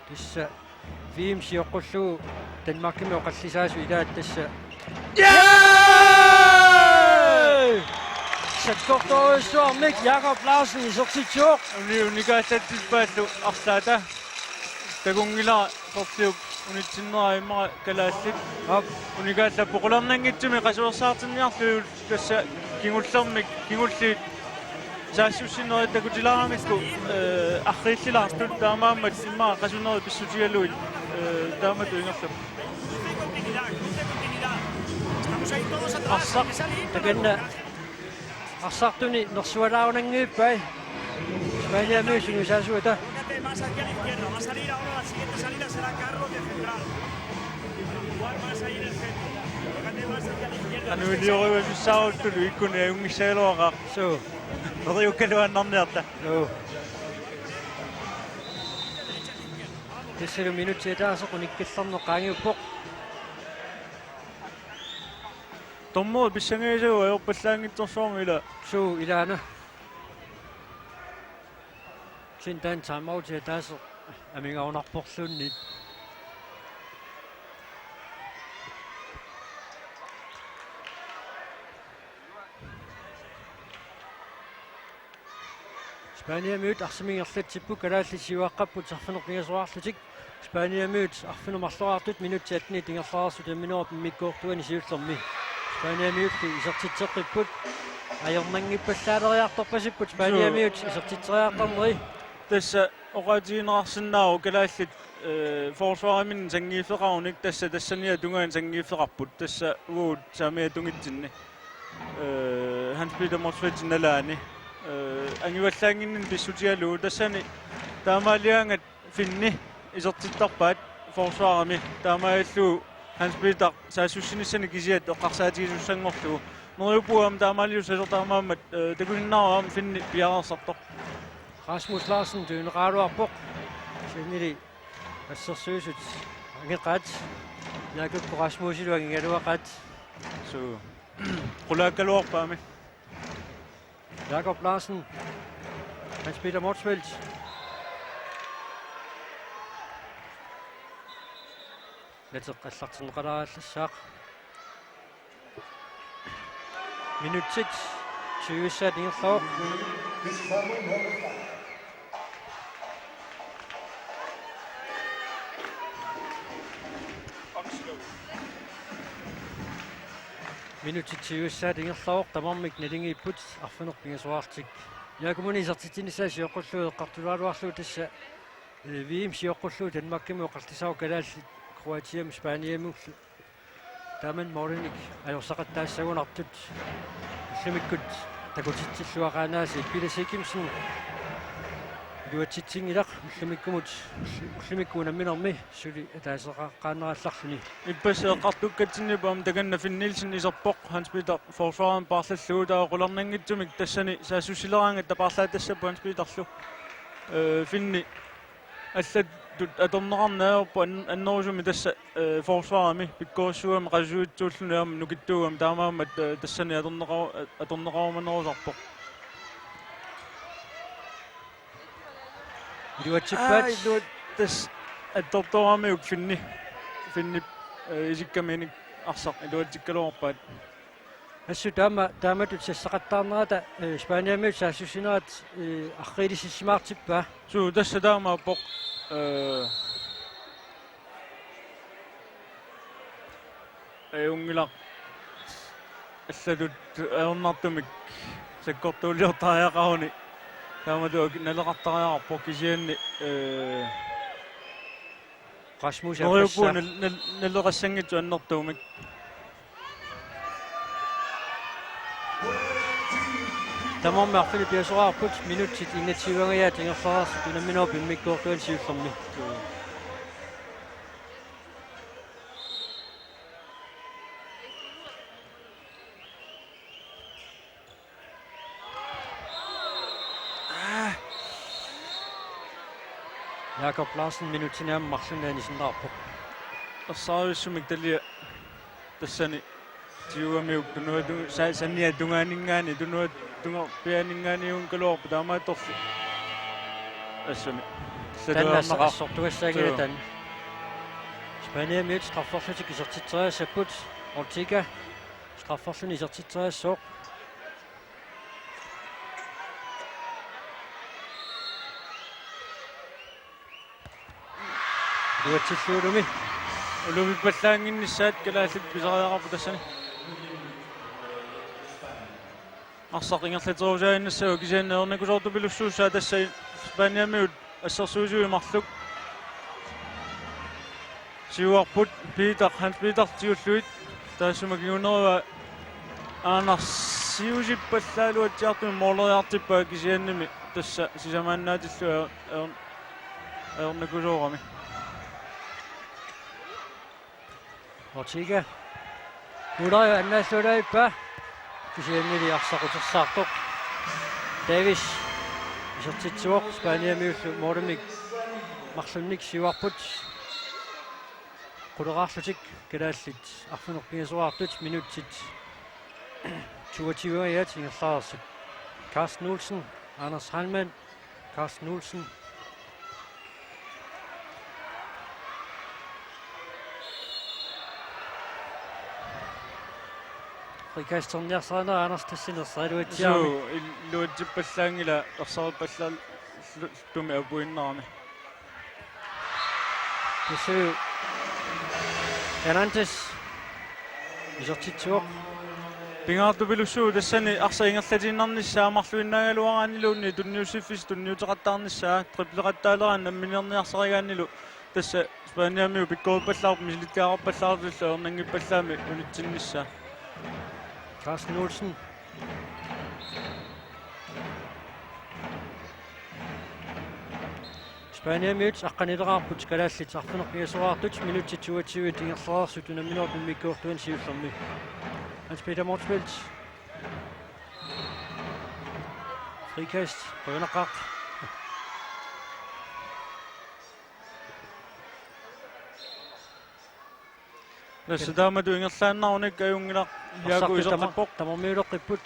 Tassa V M sioqqullugu Danmarkimi oqallisaasut ilaat tassa. Jaa! Sakkortoorujussuarmik Jakob Larsen isertitsivoq. Uni-, unikaallatsippaallu arlaata. Takunngilara sorliuk unitsinnera immaqa kalaallit. Aap. Unikaallapput qularnanngitsumik qasuersaartinniarlugit tassa kingullermik, kingulliit saassussinerit takutilaaramikku, ee, arriillilaartut taamaammat immaqa qasunerit pissutigalugit, ee, taamatut ingerlapput. Arsaq. Takanna. Arsartuni nersualaarunanngippai. Spaniami sunusaasuata. Anuilioriuasussaarutulu ikkuni ajunngissagaluaqaaq. Suu. Neriukkaluaannarniarta. Suu. Tassalu minutsit ataaseq unikkillarneq qaangiuppoq. Dommeri pissangagisagut ajorpallaanngitsorsuarmik ila. Suu, ilaana. Kisianni taanna timeout ataaseq amigaunarporluunniit. Spaniamiut arsamik ingerlatsipput, kalaallit siuaqqapput arfineq-pingasoraarlutik. Spaniamiut arfineq-marloraartut minutsit attenit ingerlareersut unamminerup immikkoortuani siullermi. Spaniamiullu isertitseqqipput. Ajornanngippallaalereertarpasipput Spaniamiut isertitseriartarneri. Tassa oqaatigineqarsinnaavoq kalaallit, eh, forsvariminnit sanngiiffeqarunik, tassa tassaniit tungaanut sanngiiffeqarput. Tassa uagut saamiata tungitsinni. Eh, Hans Peter Motzfeldt nalaani. Eh, angivallaannginninneq pissutigalugu tassani taamaaligaangat finni isertittarpaat forsvarimi. Taamaalillugu Hans Peter saassussinissani kisiat eqqarsaatigisussanngorlugu. Neriuppunga aamma taamaaliussasoq, taamaammat, eh, takusinnaavat aamma finni piareersartoq. Rasmus Larsen tunineqaraluarpoq. Kisiannili assersuisut angeqaat. Jakob Rasmusilu angigaluaqaat. Suu. Qulaakkaluarpaami. Jakob Larsen. Hans Peter Motzfeldt. Nateq allartinneqalaagallassaaq. Minutsit tyve-ssaat ingerlavoq. Minutsit tyve-ssaat ingerlavoq, tamarmik naligiipput arfineq-pingasoraarlutik. Jaakumuni isertitsinissaa sioqqullugu eqqartulaaraluarlugu tassa, eh, V M sioqqullugu Danmarkimut oqallisaavoq kalaallit Kroatiamut Spaniamullu. Taamani målinik ajorsaqattaassagunartut ullumikkut takutitsilluaqaanaasi. Peter Sikimsen iluatsitsinngilaq ullumikkumut, ullumikkut unamminermi suli ataaseqaqqaannerallarluni. Ippassaq eqqartukkatsinnippoq aamma takanna Finn Nielsen iserpoq Hans Peter forsvarimi paarlallugu, taava qularnanngitsumik tassani saassussileraangatta paarlaattassapput Hans Peterlu. Eh, Finni allatut atorneqarneq ajorpoq an-, annerusumik tassa, eh, forsvarimi pikkorissuugami qasusuitsuulluni aamma nukittuugami, taamaammat, eh, tassani atorneqaru-, atorneqarumanerusarpoq. Iluatsippaat. Aa, iluat-, tassa attortoramiuk Finni. Finnip, eh, isikkaminik arsaq iluatsikkaluarpaat. Assut taama, taamatut sassaqattaarnerata, eh, Spaniamiut saassussinerat, eh, arriilissimaartippaa. Suu, tassa taamaappoq, eh, ajunngilaq allatut ajornartumik sakkortuuliortariaqaruni. Taamatut naleqartariaqarpoq kisianni, eh, Rasmus neriuppunga Appassa. Nal-, nal-, naleqassanngitsoq annertuumik. Tamarmik arfineq-pingasoraarput, minutsit enogtyve-angajaat ingerlareersut unamminerup immikkoortuani siullermi. Jakob Larsen minutsini aamma marlunni anisinneqarpoq. Ersarissummik talia tassani tigugamiuk tunuatu-, sa-, saniata tungaaninngaanniit, tunuat-, tungarpiaaninngaanniit juunngaluarpoq, taamaattorli assuni. Taanna assa-, assortugassaanngilaq. Suu. Taanna. Spaniamiut strafferlutik isertitseriassapput. Ortega strafferluni isertitseriassaaq. Iluatsillugu ulumi. Ulumippallaannginnissaat kalaallit pisariaqarput tassani. Arsaq ingerlaterusaaginnassaaq kisianni ajornakusoortupilussuussaaq tassa Spaniamiut assersuisuit marluk. Siuarput Peter, Hans Peter siulluit. Taassuma kingunerua Anders Siusippallaaluatsiartumik mooleriartippaa kisiannimi tassa sisamaannaatillugu ajor-, ajor-, ajornakusoorami. Ortega. Muulario annaallualaavippaa. Kisiannili arsaq utersaartoq. Davis isertitsivoq, Spaniamiullu moolimik marlunnik siuarput. Quleraarlutik kalaallit arfineq-pingasoraartut, minutsit toogtyve-angajaat ingerlareersut. Carsten Olsen, Anders Heilmann, Carsten Olsen. Frikasterniarsarineq Anders Tessinersa iluatsiarami. Suu, il-, iluatsippallaanngilaq ersarippallaartumik apuinnarami. Tassa Hernandez isertitsivoq. Pingaartupilussuuvoq tassani arsaq ingerlatiinnarnissaa marluinnaagaluaraanniluunniit tunniussiffissaq tunniuteqattaarnissaa, tripleqattaaleraanni nammineerniarsarigaannilu tassa Spaniamiut pikkorippallaarput misilittagaqarpallaarlutillu ajornanngippallaamik unitsinnissaa. Carsten Olsen. Spaniamiut aqqanileqaarput kalaallit arfineq-pingasoraartut, minutsit toogtyve ingerlareersut unamminerup immikkoortuani siullermi. Hans Peter Motzfeldt. Frikast, qujanaqaaq. Tassa taamatut ingerlaannarunik ajunngilaq, Jaaku arsartut tama-, isertippoq. Tamarmiuleqqipput.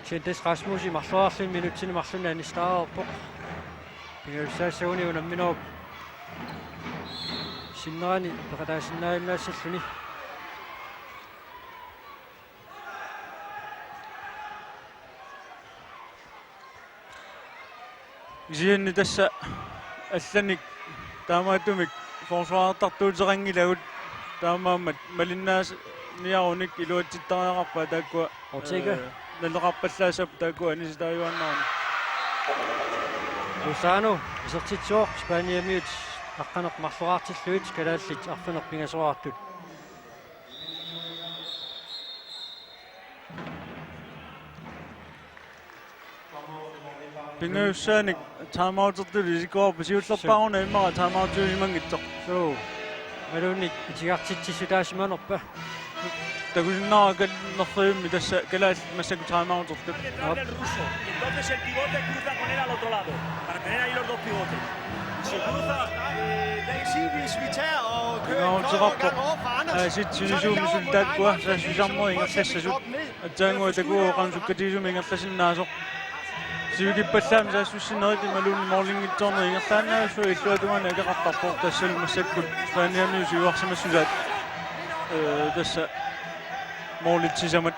Kentes Rasmussen marloriarluni minutsini marlunni anistaareerpoq. Pingajussaassagunik unamminerup sinnerani peqataasinnaajunnaassalluni. Kisianni tassa allanik taamaattumik forsvarertartuuteqanngilagut, taamaammat malinnaasniarunik iluatsittariaqarpaat taakkua, Ortega. Eh, naleqarpallaassapput taakkua anisitaajuaannarani. Lozano isertitsivoq Spaniamiut aqqaneq-marloraartillugit kalaallit arfineq-pingasoraartut. Pingajussaanik timeoutertut isikkoqarput, siullerpaaq una immaqa timeoutiusimanngitsoq. Suu. Imaluunniit itigartitsissutaasimanerpa? Takusinnaavat nerrivimmi tassa kalaallit massakkut timeoutertut. Aap. El ruso. Entonces el pivote cruza con él al otro lado. Para tener ahí los dos pivotes. Si cruza, eh, Daisy, hvis vi tager og kører en flot overgang over for Anders, så er det Aasit sivisuumik suli taakkua saassussisarnerit ingerlassasut. Aatsaannguaq takuuk qanoq sukkatigisumik ingerlasinnaasoq. Sivikippallaamik saassussinerit imaluunniit målinngitsoornerit ingerlaannavissuaq illuatungaani akeqartarpoq, tassalu massakkut Spaniamiut siuarsimassusaat, eh, tassa målit sisamat.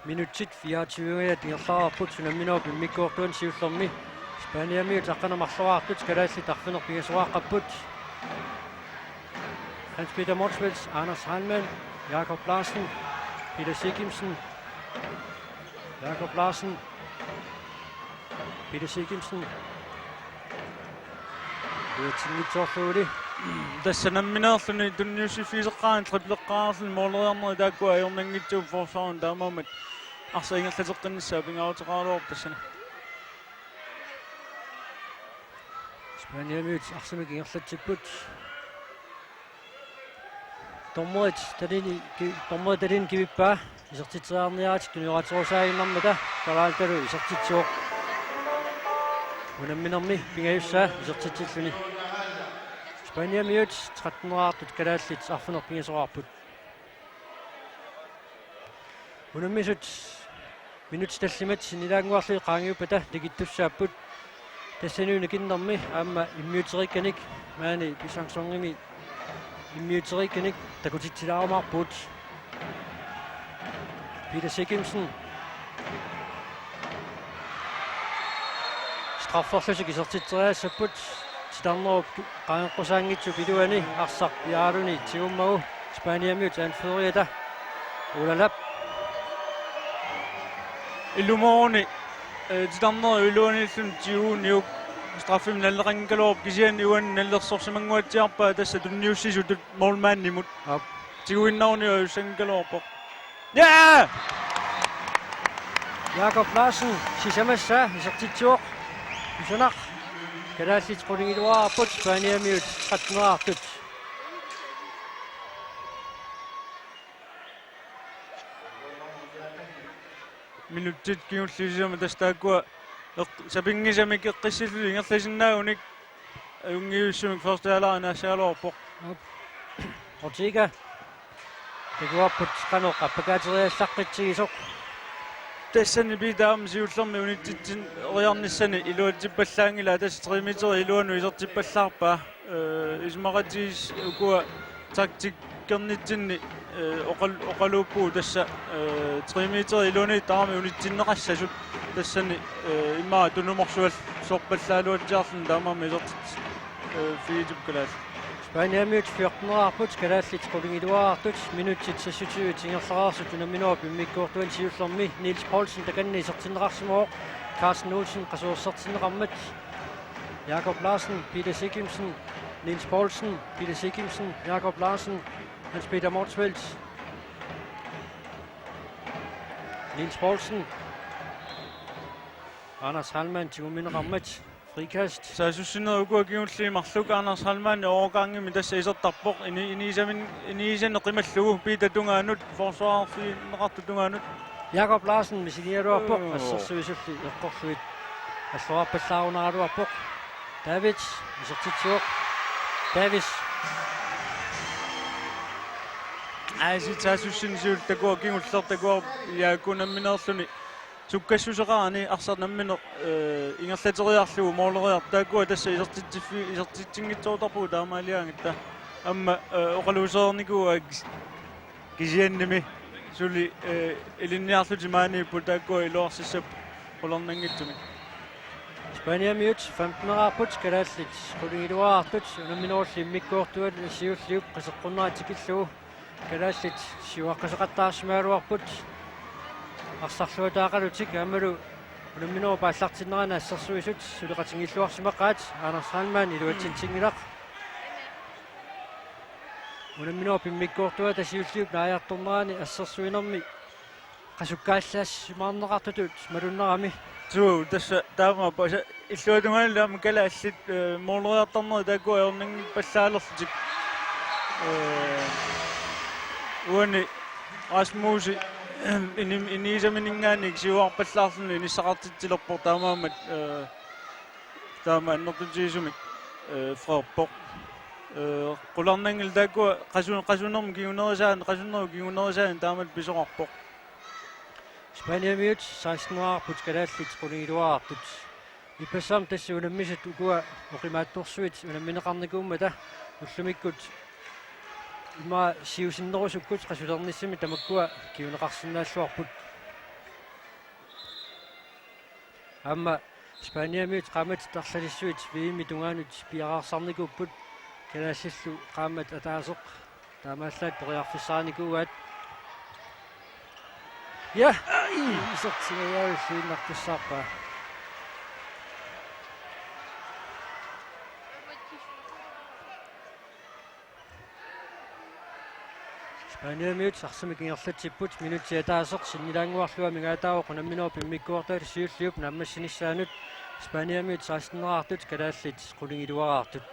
Minutsit fireogtyve ingerlareerput unamminerup immikkoortuani siullermi. Spaniamiut aqqaneq-marloraartut kalaallit arfineq-pingasoraaqapput. Hans Peter Motzfeldt, Anders Heilmann, Jakob Larsen, Peter Sigimsen. Jakob Larsen. Peter Sigimsen. Iluatsinngitsoorlugulu. Tassa nammineerluni tunniussiffigiseqqaarani tripleqqaarluni måleriarnerit taakkua ajornanngitsuupput forsvarimi, taamaammat arsaq ingerlateqqinnissaa pingaaruteqaraluarpoq tassani. Spaniamiut arsamik ingerlatsipput. Dommerit talini ki-, dommerit talini kivippaa. Isertitseriarniaratik tunioraatsorusaaginnarmata Peraltalu isertitsivoq. Unamminermi pingajussaa isertitsilluni. Spaniamiut tretten-eraartut kalaallit arfineq-pingasoraarput. Unammisut minutsit tallimat sinnilaannguarlugit qaangiuppata tikittussaapput. Tassani unikinnermi aamma immiuteriikkanik, maani Pissangersuarmi immiuteriikkanik takutitsilaarumaarpugut. Peter Sigimsen. Strafferlutik isertitseriassapput. Titarnerup qaangeqqusaanngitsup iluani arsaq piaaraluni tigummagu Spaniamiut anføreriata Olalap. Ilumooruni, eh, titarnerup iluaniilluni tiguniuk straffimik naleqanngikkaluarpoq, kisianni uani nalilersorsimannguatsiarpaa tassa tunniussisutut målmandimut. Aap. Tiguinnaruni ajussanngikkaluarpoq. Ja! Jakob Larsen sisamassaa isertitsivoq. Kusanaq. Kalaallit qulingiluaarput Spaniamiut tretten-eraartut. Minutsit kingulliit sisamat tassa taakkua Eq-, sapinngisamik eqqissilluni ingerlasinnaagunik ajunngivissumik første halvleg anaassagaluarpoq. Ortega. Takuarput qanoq appakaateriallartitsigisoq. Tassani Piita aamma siullermik unitsitseriarnissani iluatsippallaanngilaa, tassa tre meter iluanut isertippallaarpaa. Eh, isumaqatigiissut ukua taktikkernitsinni, eh, oqal-, oqaluuppugut tassa, eh, tre meter iluanut tamarmik unitsinneqassasut tassani, eh, immaqa tunumorsual-, sorpallaaluatsiarluni taamaammat isertit-, eh, fiitip kalaallit. Spaniamiut fjorteneqarput, kalaallit qulingiluaartut, minutsit seksogtyve ingerlareersut unamminerup immikkoortuani siullermi. Niels Poulsen takanna isertinneqarsimavoq, Carsten Olsen qasuersertinneqarmat. Jakob Larsen, Peter Sigimsen, Niels Poulsen, Peter Sigimsen, Jakob Larsen, Hans Peter Motzfeldt, Niels Poulsen, Anders Heilmann tigummineqarmat, frikast. Saassussinerit ukua kingulliit marluk. Anders Heilmann overgangimi tassa isertarpoq. Ini-, iniisamin-, iniisani qimallugu Piita tungaanut, forsvarerfigineqartut tungaanut. Jakob Larsen misigigaluarpoq, mm, assersuisulli eqqorlugit alluarpallaarunaraluarpoq. David isertitsivoq. Davis. Aasiit saassussineq siulleq takuuk kingulleq takuuk Jaaku nammineerluni. Sukkassuseqarani arsaq nammineq, eh, ingerlateriarlugu mooleriartoq, taakkua tassa isertitsiffi-, isertitsinngitsoortarpugut taamaaliaangatta. Aamma, eh, oqaluusereernikuuaat kisiannimi suli, eh, ilinniarlutik maaniipput, taakkua iluarsissapput qularnanngitsumik. Spaniamiut femteneqarput, kalaallit qulingiluaartut, unamminerulli immikkoortuata siulliup qiseqqunnerat tikillugu. Kalaallit siuaqqasoqattaarsimagaluarput arsarluataaqalutik aammalu unamminerup aallartinnerani assersuisut suleqatinngilluarsimaqaat. Anders Heilmann iluatsitsinngilaq. Unamminerup immikkoortuata siulliup naajartornerani assersuinermi qasukkaallassimaarneqartutut malunnarami. Suu, tassa taamaappoq, tassa illuatungaanullu aamma kalaallit, eh, mooleriartarnerit taakku ajornanngippallaalerlutik. Eh, uani Rasmusi inim-, iniisamininngaanniit siuarpallaarluni inissaqartitsilerpoq, taamaammat, eh, taama annertutigisumik, eh, Frederikpoq. Eh, qularnanngilaq taakkua qasu-, qasunermut kingunerisaaneq, qasunerup kingunerisaaneq taamatut pisoqarpoq. Spaniamiut seksteneqarput, kalaallit qulingiluaartut. Ippassaammi tassa unammisut ukua oqimaatsorsuit unammineqarnikuummata ullumikkut immaqa siusinnerusukkut qasulernissamik tamakkua kinguneqarsinnaalluarput. Aamma Spaniamiut qaammatit arlalissuit V M-ip tungaanut piareersarnikuupput, kalaallillu qaammat ataaseq taamaallaat periarfissarinikuuaat. Ja, ai, isertigaluarluinnartussaarpaa. Spaniamiut arsamik ingerlatsipput, minutsi ataaseq sinnilaannguarlugu amigaataavoq unamminerup immikkoortuata siulliup naammassinissaanut. Spaniamiut seksteneqartut, kalaallit qulingiluaartut.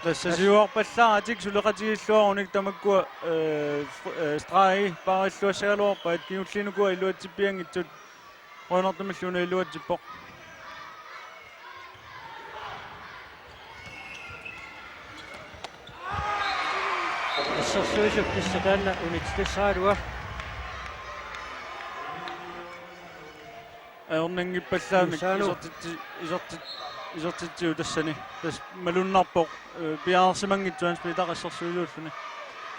Tassa siuarpallaaratik suleqatigilluarunik tamakkua, eh, f-, eh, stregi paarilluassagaluarpaat, kingulliit ukua iluatsippianngitsut. Qujanartumillu una iluatsippoq. Assersuisup tassa taanna unitsitassaraluaa. Ajornanngippallaanik. Susanne. Isertitsi-, isertit-, isertitsivoq tassani. Tassa malunnarpoq, eh, piareersimanngitsoq Hans Peter assersuisuulluni.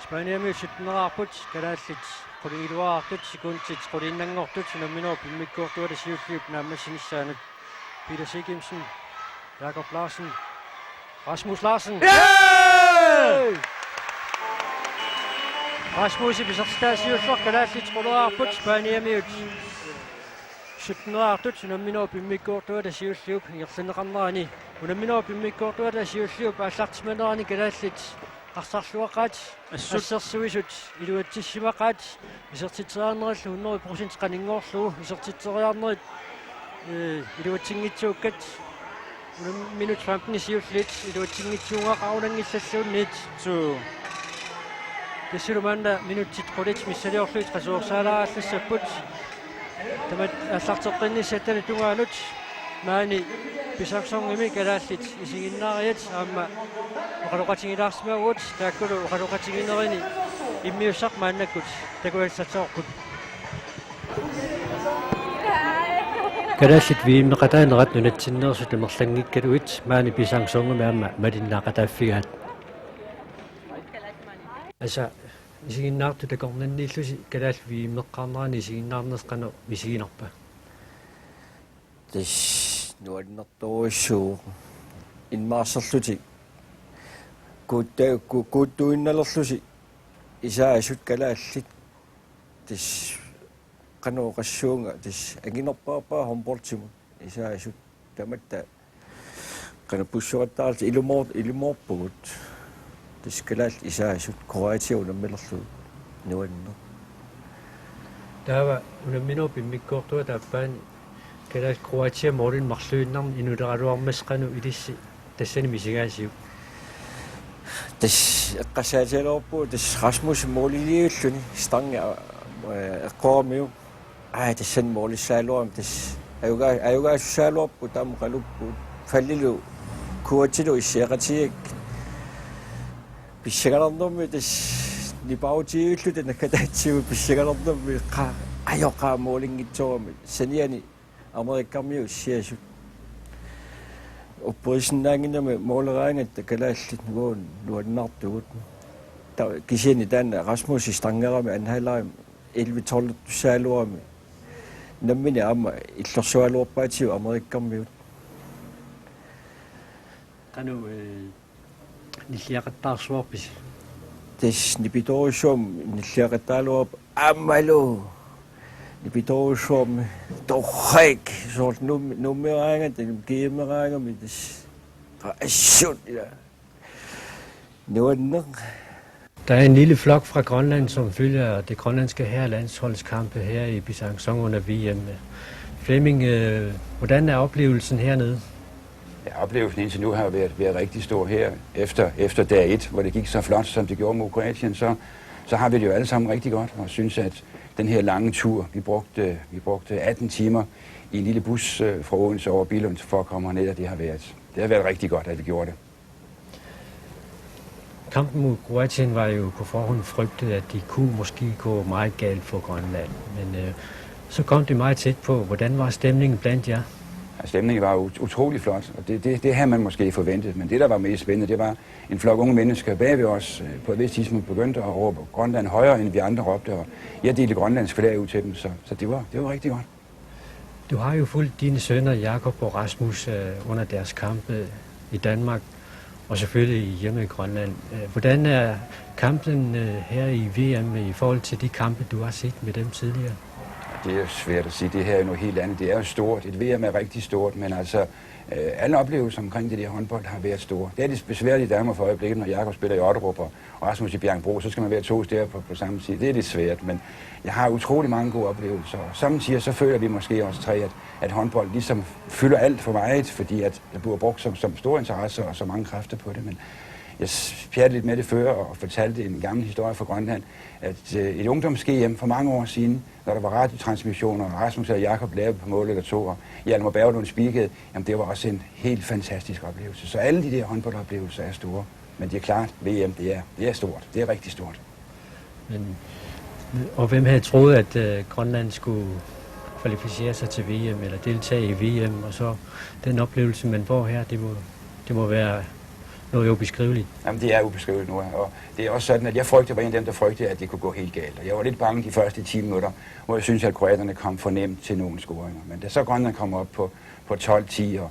Spaniamiut sytteneqarput, kalaallit qulingiluaartut, sekundit quliinnanngortut unamminerup immikkoortuata siulliup naammassinissaanut. Peter Sigimsen, Jakob Larsen, Rasmus Larsen. Ja! Rasmusip isertitaa siulleq, kalaallit quleqarput, Spaniamiut sytteneqartut unamminerup immikkoortuata siulliup ingerlanneqarnerani. Unamminerup immikkoortuata siulliup aallartimanerani kalaallit arsarluaqaat. Assut. Assersuisut iluatsissimaqaat, isertitseriarnerillu hundrede procent qaninngorlugu, isertitseriarnerit, eh, iluatsinngitsuukkat. Minut femten siulliit iluatsinngitsuugaqarunanngillalluunniit. Suu. Tassalu maanna minutsit qulit missiliorlugit qasuersaalaarallassapput. Tamat aallarteqqinnissatta tungaanut maani Pisangsorngimi kalaallit isiginnaariat aamma oqaloqatigilaarsimavugut, taakkulu oqaloqatiginerini immiussaq maannakkut takuassassaqarpugut. Kalaallit V M-eqataanerat nunatsinneersut amerlanngikkaluit maani Pisangsorngimi aamma malinnaaqataaffigaat. Asa isiginnaartut takornanniillusi kalaallit V M-eqqaarnerani isiginnaarnersi qanoq misiginarpa? Tassa nuannertorujussuuvoq. Immaarserlutik kuutta-, ku-, kuuttuinnalerlusi isaasut kalaallit. Tassa qanoq oqassuunga, tassa anginerpaarpaa håndboldimut isaasut. Tamatta qanoq pussuattaarti ilumoor-, ilumoorpugut. Tassa kalaallit isaasut Kroatia unammilerlugu nuanneq. Taava unamminerup immikkoortuata aappaani kalaallit Kroatia målinik marluinnarnik inuuleraluarmasi qanoq ilissi tassani misigaasiuk? Tassa eqqarsaatigaluarpugut tassa Rasmus måliliulluni stangi, øh, eqqoramiuk. Aa, tassani målissagaluarami tassa. Ajuga-, ajugaasussaagaluarput taama qaluppugut. Fallilu kuatilu issiaqatigigakkit. Pissanganarnermi tassa nipaarutigivilluta naggataatigut pissanganarnermi qa-, ajoqaa målinngitsoorami. Saniani Amerikkarmiut issiasut. Upperisinnaannginnami måleraangatta kalaallit nuan-, nuannaartugut. Ta-, kisianni taanna Rasmus stangerami anhalarimi elleve tolv tussaagaluarami. Nammineq aamma illorsugaluarpaatigut Amerikkarmiut. Qanoq, øh, nilliaqattaarsuarpisi? Tassa nipitorujussuarmik nilliaqattaraluarpoq aammalu. Nipitorujussuarmik torrak soorlu Nuum-, Nuummeraangat, G M-eraangami tassa. Qa-, assut ila. Nuanneq. Der er en lille flok fra Grønland, som følger det grønlandske herrelandsholds kampe her i Pisangsorng under V M. Flemming, øh, hvordan er oplevelsen hernede? Ja, oplevelsen indtil nu har været, været rigtig stor her. Efter, efter dag et, hvor det gik så flot, som det gjorde mod Kroatien, så, så har vi det jo alle sammen rigtig godt, og synes, at den her lange tur, vi brugte, vi brugte atten timer i en lille bus, øh, fra Odense over Billund for at komme herned, og det har været, det har været rigtig godt, at vi gjorde det. Kampen mod Kroatien var jo på forhånd frygtet, at det kunne måske gå meget galt for Grønland. Men, øh, så kom det meget tæt på. Hvordan var stemningen blandt jer? Ja, stemningen var ut-, utrolig flot, og det, det, det havde man måske forventet. Men det, der var mest spændende, det var en flok unge mennesker bag ved os, øh, på et vist tidspunkt begyndte at råbe Grønland højere, end vi andre råbte. Og jeg delte grønlandsk flag ud til dem, så, så det var, det var rigtig godt. Du har jo fulgt dine sønner, Jakob og Rasmus, øh, under deres kampe i Danmark, og selvfølgelig hjemme i Grønland. Øh, hvordan er kampen, øh, her i V M i forhold til de kampe, du har set med dem tidligere? Det er jo svært at sige. Det her er jo noget helt andet. Det er jo stort. Et V M er rigtig stort, men altså, øh, alle oplevelser omkring det der håndbold har været store. Det er det besværlige, der er mig for øjeblikket, når Jakob spiller i Otterup, og Rasmus i Bjerringbro, så skal man være to steder på, på samme tid. Det er lidt svært, men jeg har utrolig mange gode oplevelser. Og samtidig så føler vi måske også tre, at, at håndbold ligesom fylder alt for meget, fordi at der bliver brugt så, så stor interesse og så mange kræfter på det. Men jeg s-, pjattede lidt med det før og fortalte en gammel historie fra Grønland, at, øh, et ungdoms-G M for mange år siden, når der var radiotransmissioner, og Rasmus eller Jakob lavede på mål eller to, og Hjalmar Berglund spikede, jamen det var også en helt fantastisk oplevelse. Så alle de der håndboldoplevelser er store. Men det er klart, V M, det er, det er stort. Det er rigtig stort. Men, og hvem havde troet, at, øh, Grønland skulle kvalificere sig til V M eller deltage i V M, og så den oplevelse, man får her, det må, det må være noget ubeskriveligt. Jamen, det er ubeskriveligt nu, og det er også sådan, at jeg frygtede, var en af dem, der frygtede, at det kunne gå helt galt. Og jeg var lidt bange de første ti minutter, hvor jeg synes, at kroaterne kom for nemt til nogle scoringer. Men da så Grønland kommer op på, på tolv ti, og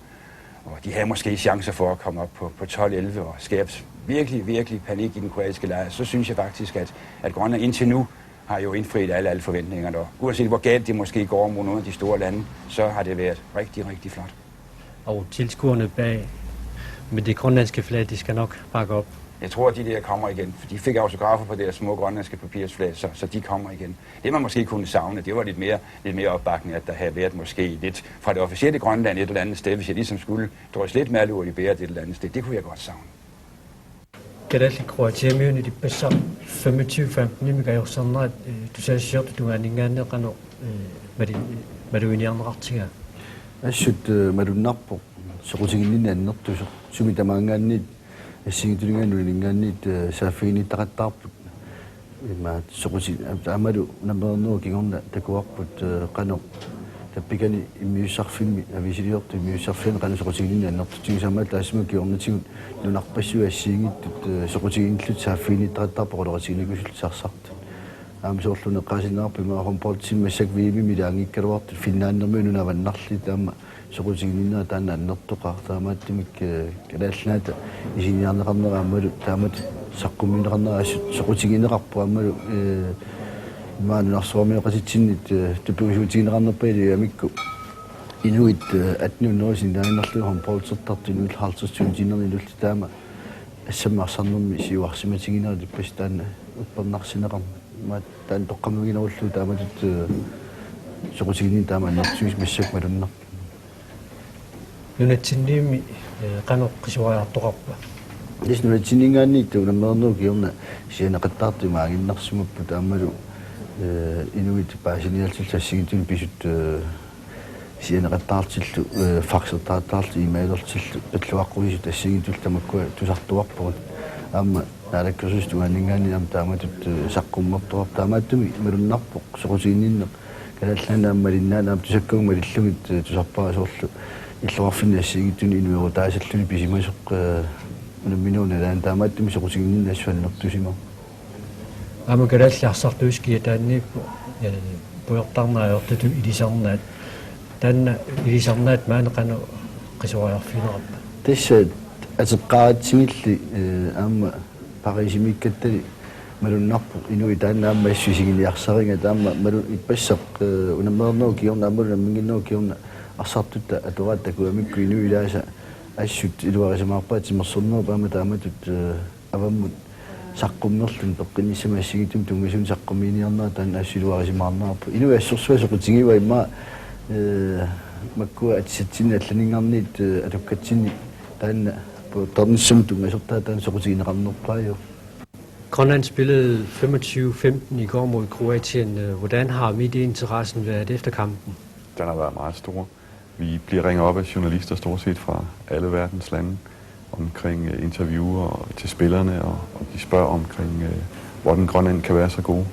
og de havde måske chancer for at komme op på, på tolv elleve og skabe virkelig, virkelig panik i den kroatiske lejr, så synes jeg faktisk, at, at Grønland indtil nu har jo indfriet alle, alle forventningerne. Og uanset hvor galt det måske går mod nogle af de store lande, så har det været rigtig, rigtig flot. Og tilskuerne bag med det grønlandske flag, de skal nok bakke op. Jeg tror, at de der kommer igen, for de fik autografer på deres små grønlandske papirflasker, så, så de kommer igen. Det, man måske kunne savne, det var lidt mere, lidt mere opbakning, at der havde været måske lidt fra det officielle Grønland et eller andet sted, hvis jeg ligesom skulle drøse lidt malurt i bæret et eller andet sted. Det kunne jeg godt savne. Kalaallit Kroatiamiunit ippassaq femogtyve femten-imik ajorsarnerat, øh, tusagassiortut tungaanninngaanniit qanoq, øh, mali-, malugineqartigaa? Assut, øh, malunnarpoq soqutiginninneq annertusoq. Sumi tamaanngaanniit assigiinngitsunik nunaninngaanniit, øh, saaffiginnittaqattaarput. Ima soquti-, aammalu unammereernerup kingorna takuarput, øh, qanoq tappikani immiussarfimmi, aviisiliortut immiussarfianni qanoq soqutiginninneq annertutigisoq, aamma taassuma kingornatigut nunarpassuit assigiinngitsut, øh, soqutiginnillutik saaffiginnittaqattaarput oqaloqatiginikuusullutik sarsartut. Aamma soorlu eqqaasinnaarput ima håndboldimi massakkut V M-imi ilaanngikkaluartut finnaannermi una avannarlutik, aamma soqutiginninneq taanna annertoqaaq, taamaattumik, øh, Kalaallit Nunaata isiginiarneqarnera aammalu taamatut saqqummiunneqarnera assut soqutigineqarpoq aammalu, øh, ima nunarsuarmioqatitsinnit, øh, tupiusuutigineqarnerpaat iliamikku inuit, øh, atten hundrede sinnaannarlu håndboldertartut inuit halvtreds tusindiinnarnik inullu taama assammik arsarnermi siuarsimatiginerat ippassaq taanna uppernarsineqarmat. Ima taanna toqqammaviginerullugu taamatut, øh, soqutiginninneq taama annertutigisoq massakkut malunnarpoq. Nunatsinniimmi, øh, qanoq qisuariartoqarpa? Tassa nunatsinninngaanniit unammereernerup kingorna sianeqattaartut imaaginnarsimapput aammalu, øh, inuit paasiniaallutik assigiinngitsunik pisut, øh, sianeqattaarlutillu, øh, faxertaqattaarlutik e-mailerlutillu pilluaqquisut assigiinngitsullu tamakkua tusartuarpugut. Aamma naalakkersuisut tungaanninngaanniit aamma taamatut, øh, saqqummertoqarpoq, taamaattumik malunnarpoq soqutiginninneq. Kalaallit Nunaanni aamma malinnaanni aamma tusakkagut malillugit, øh, tusarpara soorlu illoqarfinni assigiinngitsuni inuerutaasalluni pisimasoq, øh, unamminerup nalaani, taamaattumik soqutiginninneq assut annertusimavoq. Aamma kalaallit arsartuusikkit taanniippoq, øh, pujortarneq ajortutut ilisarnaat. Taanna ilisarnaat maani qanoq qisuariarfigineqarpa? Tassa atoqqaaratsigilli, øh, aamma Parisimiikkattali malunnarpoq inuit taanna aamma assut isiginiarsarigaat, aamma malu-, ippassaq, øh, unammereernerup kingorna aammalu unamminnginnerup kingorna arsartutta atoraat takugamikku inuit ilaasa assut iluarisimaarpaat timersornerup aamma taamatut, øh, avammut saqqummerluni peqqinnissamut assigiinngitsunik tunngasunik saqqummiginiarnera taanna assut iluarisimaarnerarput. Inuit assorsuaq soqutigivaat immaqa, øh, makkua atisatsinnik allaninngarniit, øh, atukkatsinnik taanna pujortarnissamut tunngasortaa taanna soqutigineqarnerpaajuvoq. Grønland spillede femogtyve femten i går mod Kroatien. Øh, hvordan har medieinteressen været efter kampen? Den har været meget stor. Vi bliver ringet op af journalister stort set fra alle verdens lande omkring, øh, interviewer og til spillerne, og, og de spørger omkring, øh, hvordan Grønland kan være så gode,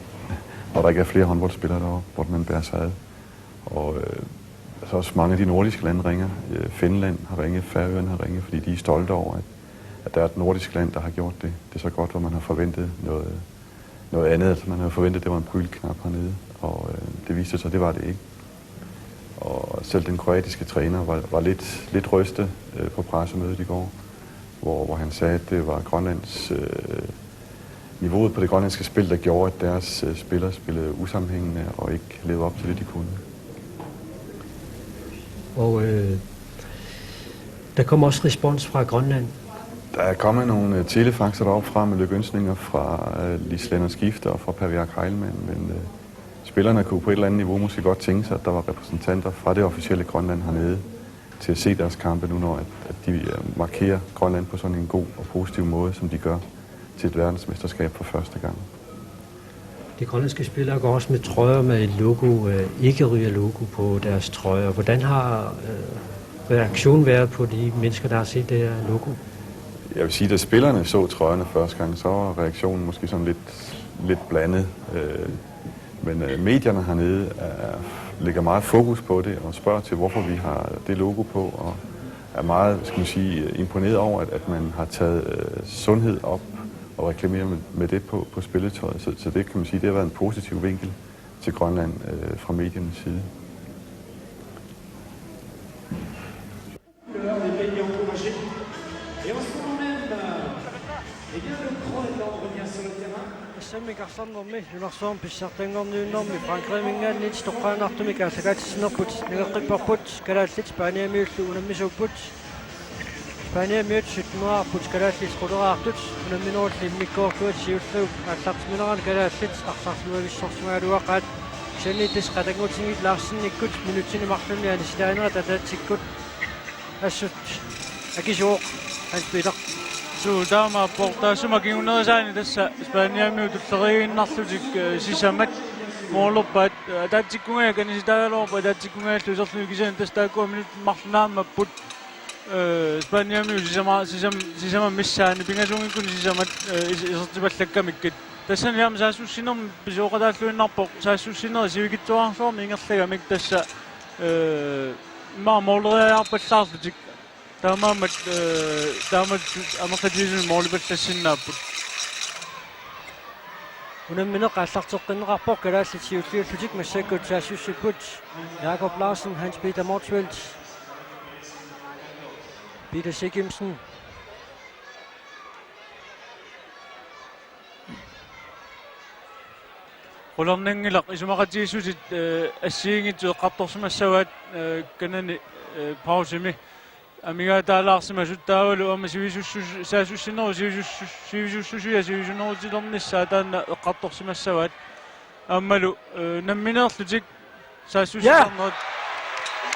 når der ikke er flere håndboldspillere deroppe, hvordan man bærer sig ad. Og, øh, så også mange af de nordiske lande ringer. Øh, Finland har ringet, Færøerne har ringet, fordi de er stolte over, at, at der er et nordisk land, der har gjort det, det så godt, hvor man har forventet noget, noget andet. Altså, man har jo forventet, at det var en prügelknabe hernede, og, øh, det viste sig, at det var det ikke. Og selv den kroatiske træner var, var lidt, lidt rystet, øh, på pressemødet i går, hvor, hvor han sagde, at det var Grønlands, øh, niveauet på det grønlandske spil, der gjorde, at deres, øh, spillere spillede usammenhængende og ikke levede op til det, de kunne. Og, øh, der kom også respons fra Grønland. Der er kommet nogle, øh, telefaxer deroppe fra med lykønskninger fra, øh, Lis Lennert Skifte og fra Per Jaak Heilmann, men, øh, spillerne kunne på et eller andet niveau måske godt tænke sig, at der var repræsentanter fra det officielle Grønland hernede til at se deres kampe nu, når at, at de, øh, markerer Grønland på sådan en god og positiv måde, som de gør til et verdensmesterskab for første gang. De grønlandske spillere går også med trøjer med et logo, øh, ikke ryger logo på deres trøjer. Hvordan har, øh, reaktionen været på de mennesker, der har set det her logo? Jeg vil sige, da spillerne så trøjerne første gang, så var reaktionen måske sådan lidt, lidt blandet. Øh, men, øh, medierne hernede er, lægger meget fokus på det og spørger til, hvorfor vi har det logo på, og er meget, skal man sige, imponeret over, at, at man har taget, øh, sundhed op og reklamerer med, med det på, på spillertøjet. Så, så det kan man sige, det har været en positiv vinkel til Grønland, øh, fra mediernes side. Couleur des pays encouragés. Et en ce moment même, eh bien, le chrono est en train de revenir sur le terrain. Assammik arsarnermi nunarsuarmi pissartanngorniunnermi Frankrigiminngaanniit toqqaannartumik aallakaatitsinerput nangeqqipparput, kalaallit Spaniamiullu unammisuupput. Spaniamiut sytteneraarput, kalaallit quleraartut, unamminerullu immikkoortuata siulliup aallartimineranik kalaallit arsarluavissorsimagaluaqaat. Kisianni tassa qatanngutinngilaq Larsenimikkut minutsini marlunni anisitaanerat ataatsikkut assut akisuuvoq, Hans Peter. Suu, taamaappoq, taassuma kingunerisaani tassa Spaniamiut tulleriiginnarlutik, eh, sisamat moolerpaat, eh, ataatsikkunngajak anisitaagaluarpoq, ataatsikkunngajak iserluni, kisianni tassa taakkua minutsit marluk naammapput, eh, Spaniamiut sisama-, sisam-, sisamat missaanni, pingasuunngikkunik sisamat, eh, is-, isertipallakkamikkit. Tassani aamma saassussinermi pisooqataalluinnarpoq, saassussinerit sivikitsuararsuarmik ingerlagamik tassa, eh, immaqa mooleriaarpallaarlutik. Taamaammat, eh, taamatut amerlatigisumik moolipallassinnaapput. Unammineq aallarteqqinneqarpoq, kalaallit siulliullutik massakkut saassussipput. Jakob Larsen, Hans Peter Motzfeldt, Peter Sigimsen. Qularnanngilaq, isumaqatigiissutit, eh, assigiinngitsut eqqartorsimassavaat, eh, kanani, eh, pausimi amigaataalaarsimasut, taavalu aamma sivisussus-, saassussinerup sivisussus-, sivisussusia sivisunerulernissaa taanna eqqartorsimassavaat. Aammalu, eh, nammineerlutik saassussisarnerit. Ja.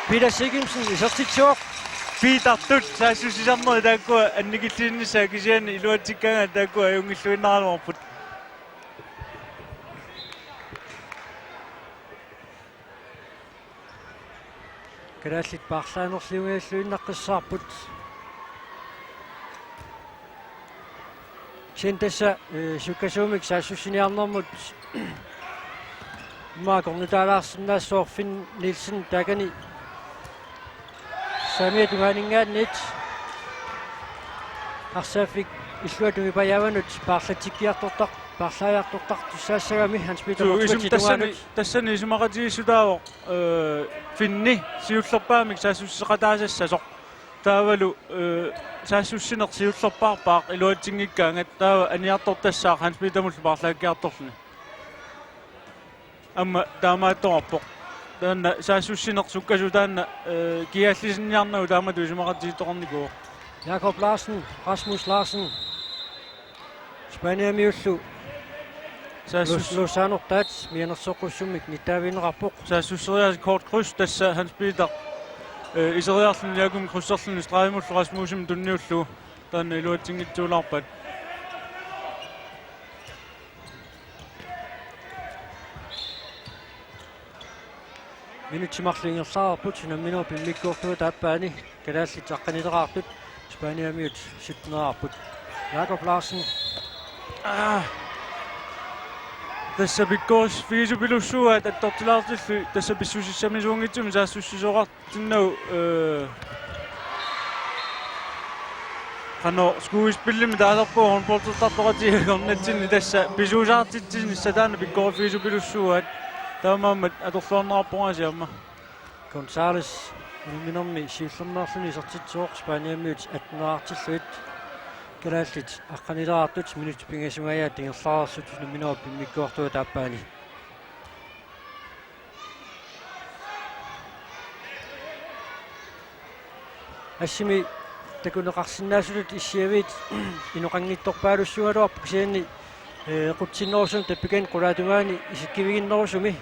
Peter Sigimsen isertitsivoq. Petertut saassussisarnerit taakkua annikillisinnissaat, kisianni iluatsikkaangatta taakkua ajunngilluinnaraluarput. Kalaallit paarlaanerliungajalluinnaqqissaarput. Kisianni tassa, eh, sukkasuumik saassussiniarnermut immaqa akornutaalaarsinnaassaaq. Finn Nielsen taakani saamiata tungaaninngaanniit arsaaffik illuatungipajaavanut paarlatsikkiartortaq-, paarlaajartortaqtussaassagami Hans Peter Suu, isum-, Motzfeldtip tassani, tungaanut. Tassani isumaqatigiissutaavoq, eh, Finni siullerpaamik saassusseqataasassasoq. Taavalu, eh, saassussineq siullerpaarpaaq iluatsinngikkaangat, taava aniartortassaaq Hans Peterimullu paarlaakkiartorluni. Aamma taamaattoqarpoq. Taanna saassussineq sukkasuumik taanna, eh, kiallisinniarnagu taamatut isumaqatigiittoqarnikuuvoq. Jakob Larsen, Rasmus Larsen. Spaniamiullu saassus-, Los-, Lozanotaat mianersoqqussummik nittaavigineqarpoq. Saassusseriaaseq Kurt Kryds, tassa Hans Peter, eh, iseriarluni Jakob Krydserluni stregimullu Rasmussen tunniullugu taanna iluatsinngitsuulaarpaat. Minutsit marluk ingerlareerput unamminerup immikkoortuata aappaani. Kalaallit aqqanileraartut, Spaniamiut sytteneraarput. Jakob Larsen. Ah. Tassa pikkorissusiupilussuugaat attortilaartillugit, tassa pissusissamisuunngitsumik saassussisoqartinnagu, eh, qanoq skuespillimik taalerpugut håndboldertartoqatigiit akornatsinni, tassa pisuusaartitsinissaq taanna pikkorissusiupilussuugaat, taamaammat atorluarnerarpoq aasiit aamma. González unamminermi siullermeerluni isertitsivoq, Spaniamiut atteneraartillugit. Kalaallit aqqanileraartut minutsit pingasungajaat ingerlareersut unamminerup immikkoortuata aappaani. Assimi takuneqarsinnaasutut issiaviit inoqanngitsorpaalussuugaluarpoq, kisianni, eh, qutsinnerusumik tappikani qulaatungaani isikkiviginnerusumi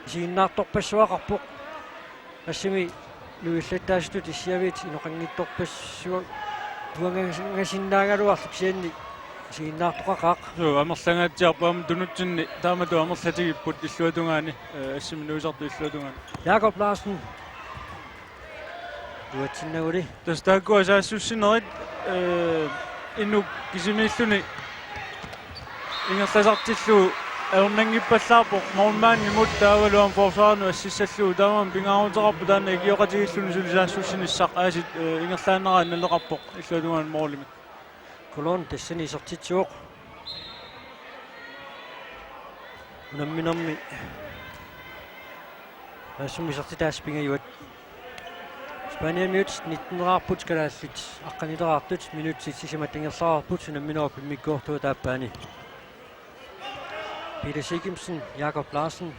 isiginnaartorpassuaqarpoq. Assimi nuillattaasutut issiaviit inoqanngitsorpassuaq tuangasinnaagaluarlugu, kisianni isiginnaartoqaqaaq. Suu, amerlangaatsiarpoq aamma tunutsinni taamatut amerlatigipput illuatungaani, eh, assimi nuisartut illuatungaani. Jakob Larsen. Iluatsinnaguli. Tassa taakkua saassussinerit, eh, inuk kisimiilluni ingerlasartillugu ajornanngippallaarpoq målmandimut taavalu aamma forsvarinut assissallugu, taamaammat pingaaruteqarpoq taanna ikioqatigiilluni suli saassussinissaq aasiit, eh, ingerlaannaraat naleqarpoq illuatungaani målimik. Colón tassani isertitsivoq. Unamminermi assut isertitaasut pingajuat. Spaniamiut nitteneraarput, kalaallit aqqanileraartut, minutsit sisamat ingerlareerput unamminerup immikkoortuata aappaani. Peter Sigimsen, Jakob Larsen,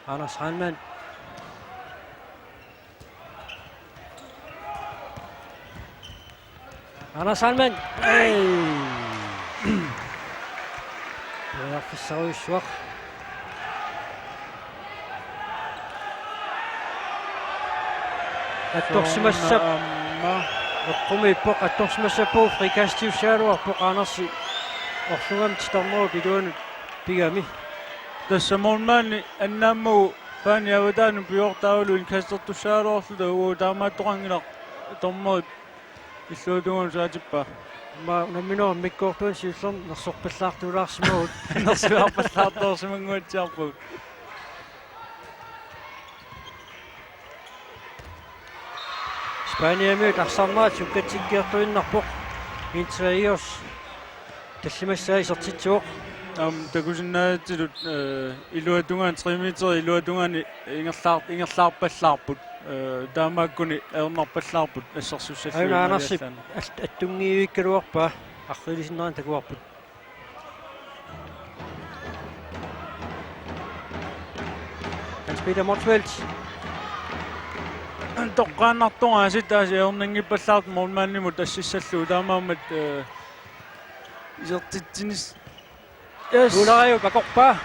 Anders Heilmann. Anders Heilmann. Ei. Periarfissarujussuaq. Attorsimassap. Soorunami aamma. Eqqumiippoq, attorsimassappoq frikastiussagaluarpoq, Andersi orlugami titarnerup iluanut pigami. Tassa målmandi annaammagu faani avataanut piortaavalu indkastertussagaluarluta, uagut taamaattoqanngilaq dommerit illuatungaanut saatippaa. Aamma unamminerup immikkoortuani siullermi nersorpallaartuulaarsimavagut. Nersorpallaartuulaarsimannguatsiarpugut. Spaniamiut arsarnerat sukkatsikkiartuinnarpoq. Entre ellos tallimassaa isertitsivoq. Aamma takusinnaasatsilu, eh, iluatungaani, tre meter iluatungaani ingerlaar-, ingerlaarpallaarput. Eh, taamaakkuni ajornarpallaarput assersussallugit. Aajuna Andersip imaaliallaannaq. Al-, attunngivikkaluarpaa, arriilisinneranik takuarput. Hans Peter Motzfeldt. Toqqaannartoq aasiit taasi ajornanngippallaartoq målmandimut assissallugu, taamaammat, eh, isertitsinis-, yes. Ulaajup akorpaa.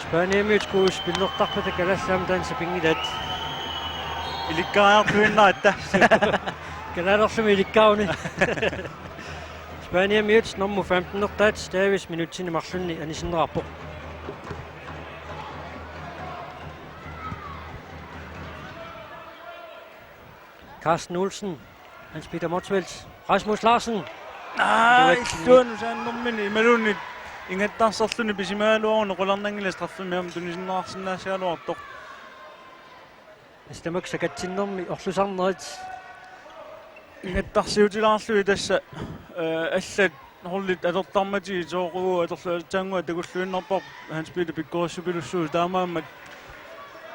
Spaniamiut skuuspillertarpata Kalaallit Nunaat taanna sapinngilaat. Ilikkariartuinnaratta. Kalaalerlumi ilikkaruni. Spaniamiut nummer femten-ertaat Davis minutsini marlunni anisinnerarpoq. Carsten Olsen, Hans Peter Motzfeldt, Rasmus Larsen. Aa, illuanut saannermini imaluunniit ingattarserluni pisimagaluaruni qularnanngilaq, straffemi aamma tunisinneqarsinnaassagaluartoq. Tassa tamakku sakatsinnermi orlusarnerit. Ingattarsiutilaarlugit tassa, eh, allat holdit atortarmatigit, sooq uagut atorluassannguaq takulluinnarparput Hans Peter pikkorissupilussuusoq, taamaammat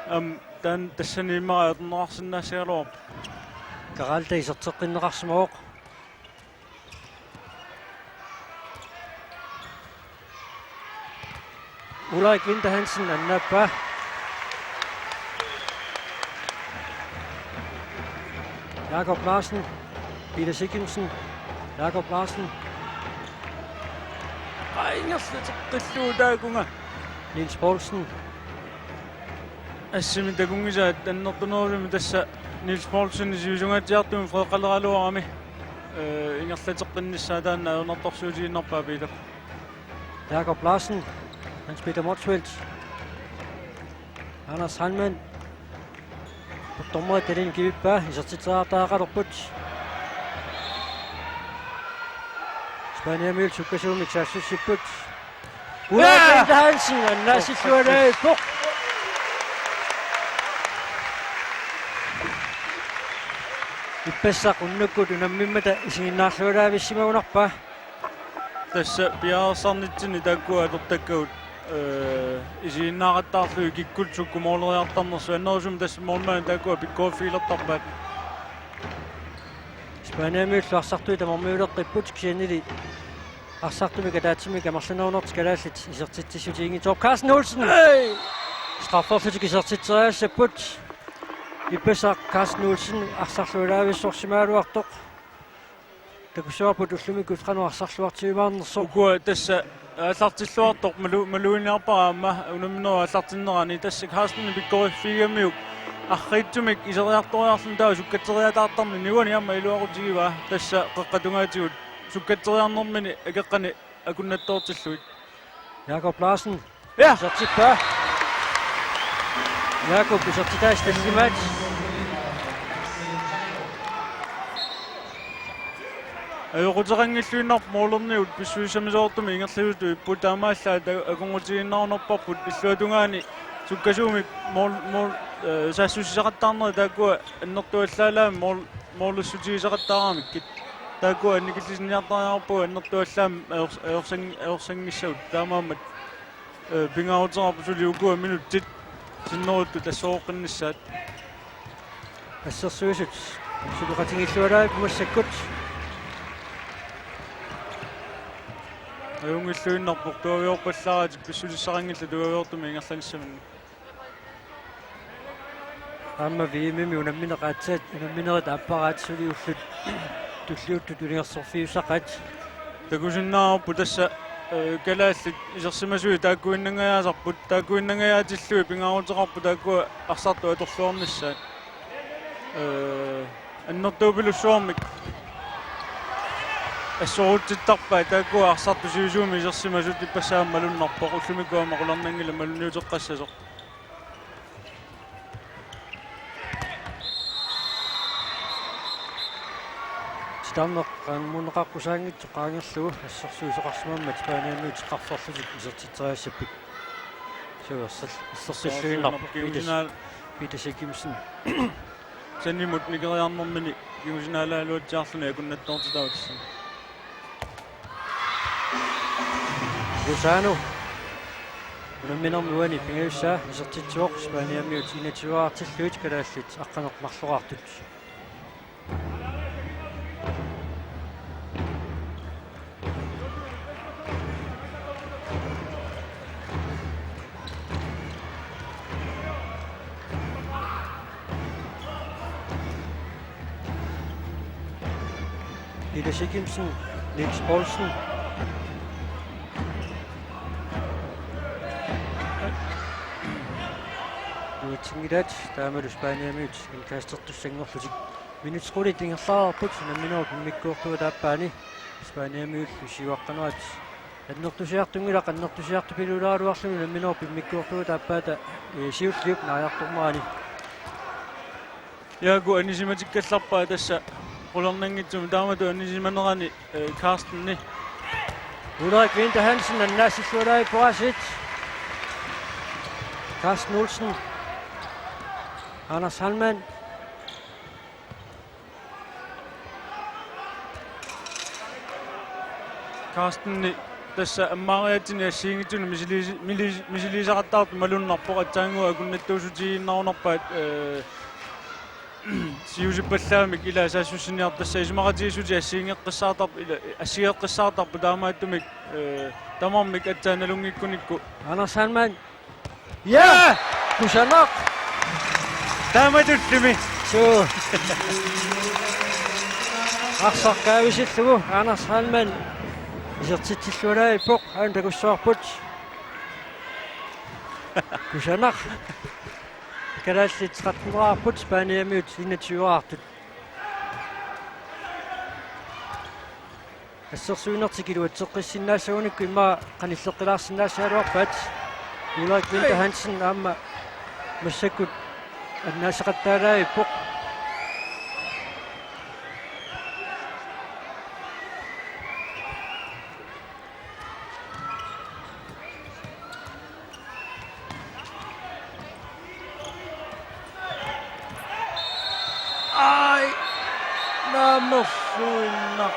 aamma taanna tassani immaqa atorneqarsinnaassagaluarpoq. Geralda iserteqqinneqarsimavoq. Ulrik Winther Hansen annaappaa. Jakob Larsen, Peter Sigurdsen, Jakob Larsen. Aa, ingerlateqqillugu taakunga. Niels Poulsen. Assimi takunngisaat annertunerusumik tassa Niels Poulsen sivisungaatsiartumik freeqqaleraluarami. Eh, ingerlateqqinnissaa taanna ajornartorsiutigiinnarpaa Peter. Jakob Larsen, Hans Peter Motzfeldt, Anders Heilmann. Dommerit talinni kivippaa, isertitseriartariaqalerput. Spaniamiut sukkasuumik saassussipput. Ulrik Winther Hansen annaasillualaarpoq. Ippassaq unnukkut unammimmata isiginnaarlualaavissimagunarpaa. Tassa piareersarnitsinni taakkua atortakkagut, eh, isiginnaaqattaarlugit kikkut sukkut mooleriartarnersut, annerusumik tassa målmandit taakkua pikkoriffigilertarpaat. Spaniamiullu arsartui tamarmiuleqqipput, kisiannili arsartumik ataatsimik amerlanerunertik kalaallit isertitsissutiginngitsoorput. Carsten Olsen! Hey! Strafferlutik isertitseriassapput. Ippassaq Carsten Olsen arsarlualaavissorsimagaluartoq. Takussuarput ullumikkut qanoq arsarluartigiumaarnersoq. Ukua tassa aallartilluartoq malu-, malugineqarpara aamma unamminerup aallartinnerani, tassa Carstenip pikkoriffigigamikku arriitsumik iseriartoriarluni taava sukkatseriataartarneq niuani aamma iluaqutigivaa, tassa qeqqata tungaatigut sukkatseriarnermini akeqqani akunnattoortillugit. Jakob Larsen. Ja. Isertippaa. Jakob isertitai tallimaat. Ajoquteqanngilluinnarpoq målerniut pissusissamisoortumik ingerlasutut ipput, taamaallaat akornutigiinnarunarparput illuatungaani sukkasuumik mål-, mål-, eh, saassussisaqattaarnerit taakkua annertuallaalaamik mål-, målissutigisaqattaaramikkit. Taakkua annikillisinniartariaqarpagut annertuallaamik ajors-, ajorsang-, ajorsanngissagut, taamaammat, eh, pingaaruteqarpoq suli ukua minutsit sinneruttut assoroqqinnissaat. Assersuisut suleqatigiilluarput massakkut. Ajunngilluinnarpoq tuaviorpallaaratik pissulissaqanngillat tuaviortumik ingerlanissaminnik. Aamma V M-imi unammineq aatsaat, unamminerit aapparaat suli ullut tulliuttut uniorsorfiusaqaat. Takusinnaavarput tassa, eh, kalaallit isersimasuit taakkuinnangajaasarput, taakkuinnangajaatillugit pingaaruteqarput taakkua arsartut atorluarnissaat. Eh, annertuupilussuarmik assoruutsittarpaat taakkua arsartut sivisuumik isersimasut. Ippassaq aamma malunnarpoq, ullumikkut aamma qularnanngilaq malunniuteqqassasoq. Titarneq qaammuneqaqqusaanngitsoq qaangerlugu assersuisoqarsimammat Spaniamiut eqqartorlutik isertitseriassapput. Suu, ersor-, ersersilluinnarpoq Peter, Peter Sikimsen. Sanimut nikeriarnermini kingusinaalaluatsiarluni akunnattoortitaavutissanik. Lozano unamminermi uani pingajussaa isertitsivoq, Spaniamiut enogtyve-artillugit kalaallit aqqaneq-marloqartut. Peter Sikimsen, Niels Poulsen. Uatsingilaat taamalu Spaniamiut indkastertussanngorlutik. Minutsit qulit ingerlareerput, unamminerup immikkoortuata aappaani Spaniamiullu siuaqqanerat annertusiartunngilaq, annertusiartupiluulaaraluarluni unamminerup immikkoortuata aappaata, eh, siulliup naajartornerani. Jaaku anisimatikkallarpaa tassa qularnanngitsumik, taamatut anisimanerani, eh, Carsteni. Ulrik Winther Hansen annaassillualaarpoq aasiit. Carsten Olsen. Anders Heilmann. Carsteni tassa ammaariaatini assigiinngitsuni misiliisi-, milis-, misiliisaqattaartoq malunnarpoq, aatsaannguaq akunnattuussutigiinnarunarpaat, eh, siusippallaamik ilaa saassussiniartoq, tassa isumaqatigiissutit assigeqqissaartarp-, ila, assigeqqissaartarput taamaattumik, eh, tamarmik aatsaat nalunngikkunikku. Anders Heilmann. Ja! Kusanaq! Taamatullumi. Suu. Arsaq kaavisillugu Anders Heilmann isertitsillualaarpoq, aana takussavarput. Kusanaq. Kalaallit tretten-erarput, Spaniamiut enogtyve-artut. Assersuinertik iluatseqqissinnaassagunikku immaqa qanilleqqilaarsinnaassaagaluarpaat. Ulrik Winther Hansen aamma massakkut annaasaqattaalaarpoq. Ai, naammerluinnaq.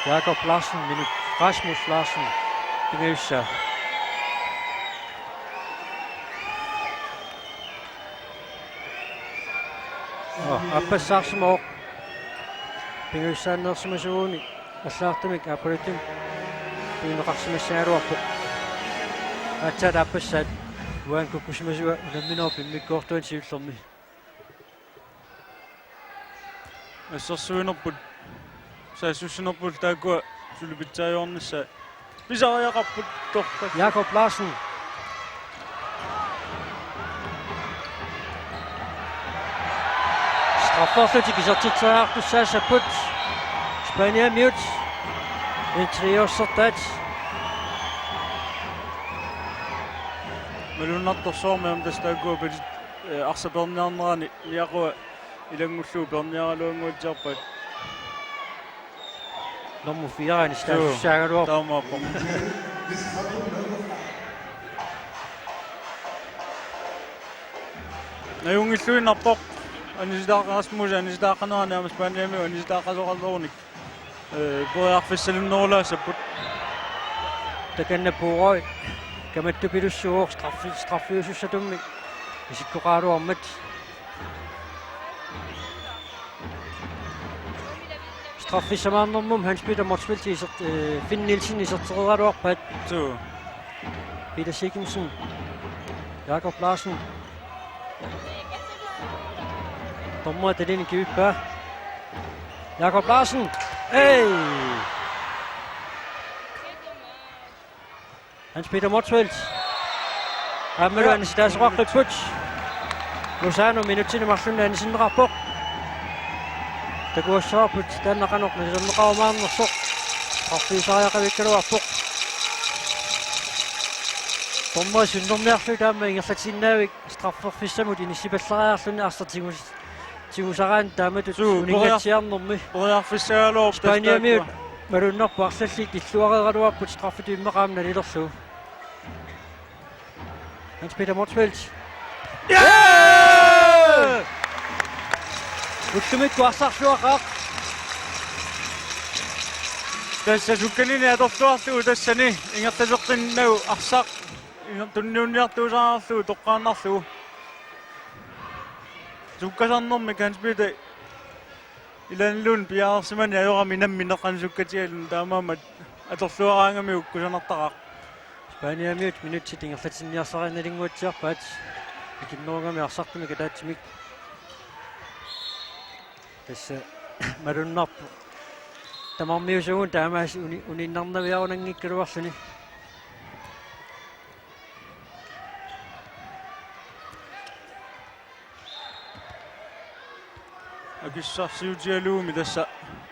Jakob Larsen, minut. Rasmus Larsen, pingajussaa. Nå, aappassaarsimavoq. Pingajussaanneersimasuuguni allagartamik aappaluttumik pineqarsimassagaluarpoq. Aatsaat aappassaat uani kukkusimasua unamminerup immikkoortuani siullermi. Assersuinerput, saassussinerput taakkua suli pitsaajuarnissaat. Pisariaqarput torrak. Jakob Larsen. Strafferlutik isertitseriartussaassapput. Spaniamiut. Interiorsertaat. Malunnartorsuarmi aamma tassa taakkua palit, eh, arsaq peerniarnerani niaqua ilanngullugu peerniaraluannguatsiarpaat. Nummer fire-ani. Suu, statussaagaluarpoq. Taamaappoq. Ajunngilluinnarpoq. Anisitaaqa-, Rasmus anisitaaqqanerani aamma Spaniami anisitaaqqasoqarnerunik, eh, periarfissalunnerulaassapput. Takanna Purøy kamattupilussuuvoq straffi-, straffiusussatummi isikkoqaraluarmat. Qaffissamaarnermut Hans Peter Motzfeldt isert-, øh, Finn Nielsen isertereeraluarpaat. Suu. Peter Sigmundsen. Jakob Larsen. Dommeri taliani kivippaa. Jakob Larsen. Ei! Hans Peter Motzfeldt. Aammalu Ja. Anisitaasoqarput. Lozano minutsini marlunni anisinneqarpoq. Takuassavarput taanna qanoq nalilerneqarumaarnersoq. Straffiusariaqavikkaluarpoq. Dommeri sunnerniarlugu taama ingerlatinnaavik strafferfissamut inissipallariarluni arsaq tigus-, tigusaraanni taamatut Suu, suningatsiarnermi. Periarfissagaluarpoq Spaniamiut tassa taakkua. Malunnarpoq arlallit illuareeraluarput straffitut immaqa aamma nalilerlugu. Hans Peter Motzfeldt. Ja! Ullumikkut arsarluaqaaq. Tassa sukkanini atorluarlugu tassani ingerlateqqinnagu arsaq inger-, tunniunniartuusarlugu toqqaannarlugu. Sukkasarnermik Hans Peter Ilaanniluunniit piareersimaneq ajorami nammineq qanoq sukkatigaluni taamaammat atorluaraangamiuk kusanartaqaaq. Spaniamiut minutsit ingerlatinniarsariinnalinguatsiarpaat. Ikinnerugami arsartumik ataatsimik. Tassa malunnarpoq. Tamarmiusugut taamaas uni-, uninnarnaviarunanngikkaluarluni. Akissarsiutigalugu tassa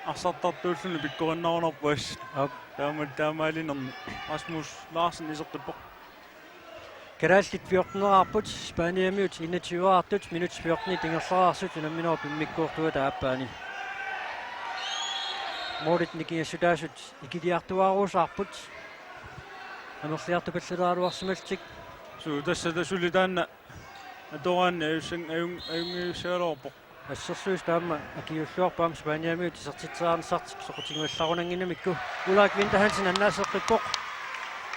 arsartartuulluni pikkorinnerunarpoq assut. Aap. Taama taamaalinermi. Rasmus Larsen isertippoq. Kalaallit fjorteneqarput, Spaniamiut enogtyveqartut, minut fjorten ingerlareersut unamminerup immikkoortuata aappaani. Målit nikingassutaasut ikiliartuaarusaarput. Amerliartupallaleraluarsimallutik. Suu, tassa tassa suli taanna atoraanni ajussan-, ajun-, ajunngivissagaluarpoq. Assersuisut taama akiuulluarput aamma Spaniamiut isertitseriarnissartik soqutigimallarunannginnamikku. Ulrik Winther Hansen annaaseqqippoq.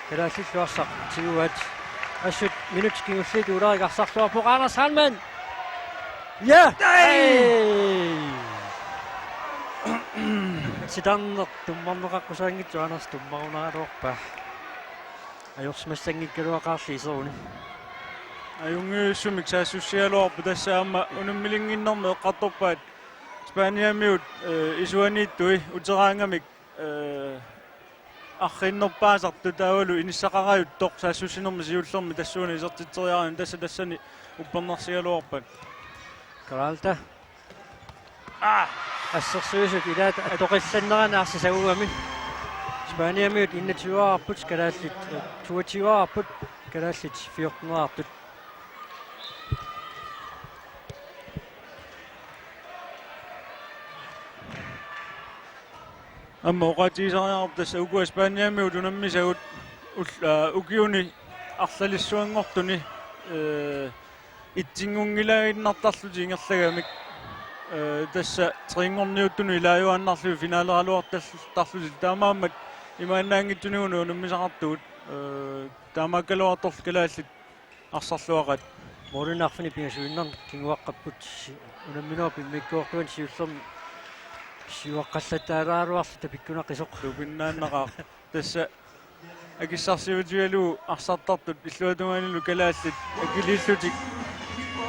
Kalaallillu arsaq tiguaat. Assut minutsit kingulliit Ulrik arsarluarpoq, Anders Heilmann. Ja! Ei! Ei! Titarneq tummarneqaqqusaanngitsoq Anders tummarunaraluarpaa. Ajorsimassanngikkaluaqaarli iseruni. Ajunngivissumik saassussigaluarpoq, tassa aamma unammilinnginnermi eqqartorpaat Spaniamiut, eh, isuaniittui uteraangamik, eh, arriinnerpaasartut taavalu inissaqarajuttoq saassussinermi siullermi tassuuna isertitseriarani, tassa tassani uppernarsigaluarpaat. Peralta. Ah! Assersuisut ilaat atoqillannerani arsaq sagugami. Spaniamiut enogtyveqarput, kalaallit, eh, toogtyveqarput, kalaallit fjorteneqartut. Aamma oqaatigisariaqarpoq tassa ukua Spaniamiut unammisagut ull-, aa, ukiuni arlalissuanngortuni, ee, itsingunngilaaginnartarlutik ingerlagamik, ee, tassa trinngorniuttunut ilaajuaannarlugit finaleraluartarlutik, taamaammat imaannaanngitsunigunut unammisaqartugut, ee, taamaakkaluartorli kalaallit arsarluaqaat. Målini arfineq pingasuinnarnik kinguaqqapput, unamminerup immikkoortuani siullermi siuaqqallattaalaaraluarluta pikkunaqqisoq. Tupinnaannaqaaq. Tassa akissarsiutigalugu arsartartut illuatungaanilu kalaallit akiliillutik,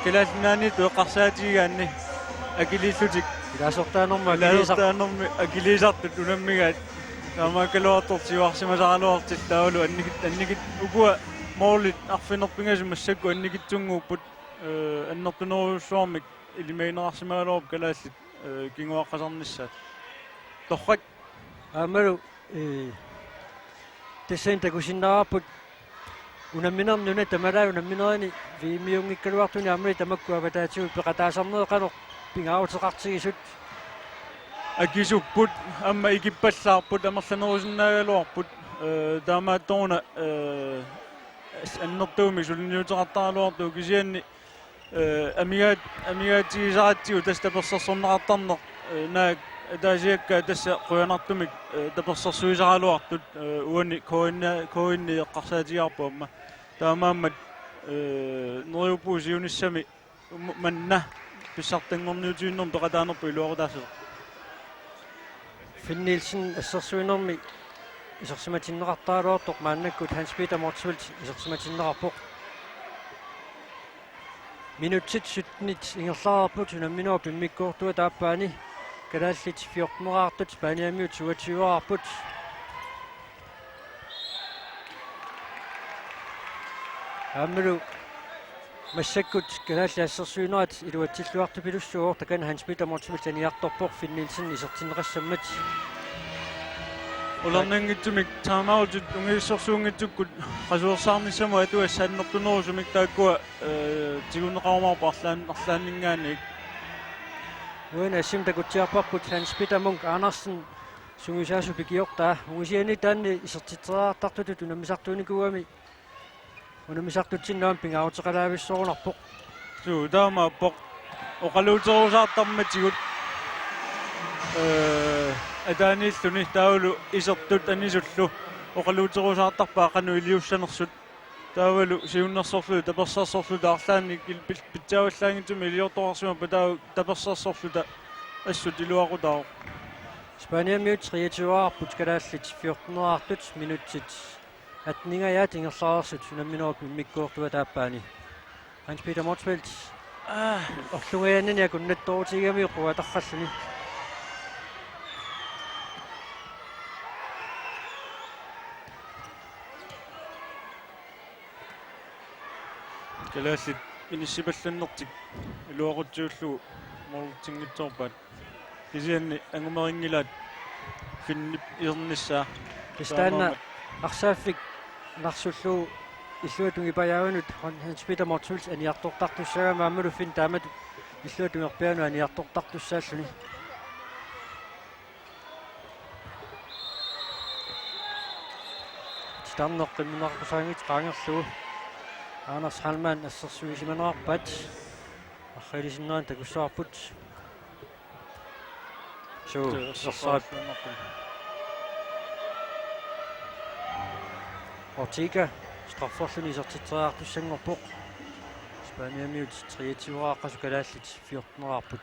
Kalaallit Nunaanniittut eqqarsaatigigaanni akiliillutik. Ilaasortaanermi akiliisar- Ilaasortaanermi akiliisartut unammigaat. Taamaakkaluartorli siuarsimasaraluartut taavalu annikit-, annikit-, ukua målit arfineq-pingasut massakkut annikitsunnguupput, ee, annertunerujussuarmik ilimagineqarsimagaluarput kalaallit, ee, kinguaqqasarnissaat. Torrak. Aammalu, ee, tassani takusinnaavarput unamminerni nuna tamalaat unamminerini V M-iunngikkaluartuni aammalu tamakku avataatigut peqataasarnerit qanoq pingaaruteqartigisut. Akisupput, aamma ikippallaarput, amerlanerusinnaagaluarput, ee, taamaattoruna, ee, annertuumik suliniuteqartaraluartugut kisianni ee, amigaat-, amigaatigisaratsigu tassa tapersersorneqartarneq, ee, naak ataasiakkaat tassa qujanartumik, ee, tapersersuisaraluartut, ee, uani K N, K N eqqarsaatigaarput aamma. Taamaammat, ee, neriuppugut siunissami um-, manna pissartanngorniutigiinnermi peqataanerput iluaqutaassasoq. Finn Nielsen assersuinermi isersimatinneqartaraluartoq, maannakkut Hans Peter Motzfeldt isersimatinneqarpoq. Minutsit syttenit ingerlareerput unamminerup immikkoortuata aappaani. Kalaallit fjorteneqartut, Spaniamiut syvogtyveqarput. Aammalu massakkut kalaallit assersuinerat iluatsilluartupilussuuvoq, takanna Hans Peter Motzfeldt aniartorpoq Finn Nielsen isertinneqassammat. Ulerninngitsumik timeoutit ungisissorsuunngitsukkut qasuersaarnissamut atugassat annertunerusumik taakkua, eh, tiguneqarumaarput arlaan-, arlaanninngaanniit. Uani assimi takutsiarparput Hans Peter Munk Andersen sungiusaasoq pikiortaa. Ungasiani taanna isertitseriartartutut unammisartuunikuugami unammisartutsinnut aamma pingaaruteqalaavissorunarpoq. Suu, taamaappoq. Oqaluuterusaartarmatigut, eh, ataaniilluni taavalu isertut anisullu oqaluuterusaartarpaat qanoq iliussanersut. Taavalu siunnersorluta, tapersersorluta arlaannik il-, pil-, pitsaavallaanngitsumik iliortoqarsimappat taava tapersersorluta assut iluaqutaavoq. Spaniamiut treogtyveqarput, kalaallit fjorteneqartut, minutsit atteningajaat ingerlareersut unamminerup immikkoortuata aappaani. Hans Peter Motzfeldt. Ah, orlungajaannani akunnattoorutigigamikku quatarralluni. Kalaallit inissipallannertik iluaqutsiullugu moortinngitsoorpaat. Kisianni angumerinngilaat Finnip isernissaa. Kisianni taamaammat arsaaffik narsullugu illuatungipajaavinut Hans Peter Motzfeldt aniartortartussaagami aammalu Finn taamatut illuatungerpiaanut aniartortartussaalluni. Titarneq qimmeqqusaanngitsoq qaangerlugu. Anders Heilmann assersuisimanerarpaat. Arriilisinnera takussavarput. Suu, suu, ersarit. Ortega strafferluni isertitseriartussanngorpoq. Spaniamiut treogtyveqarput, kalaallit fjorteneqarput.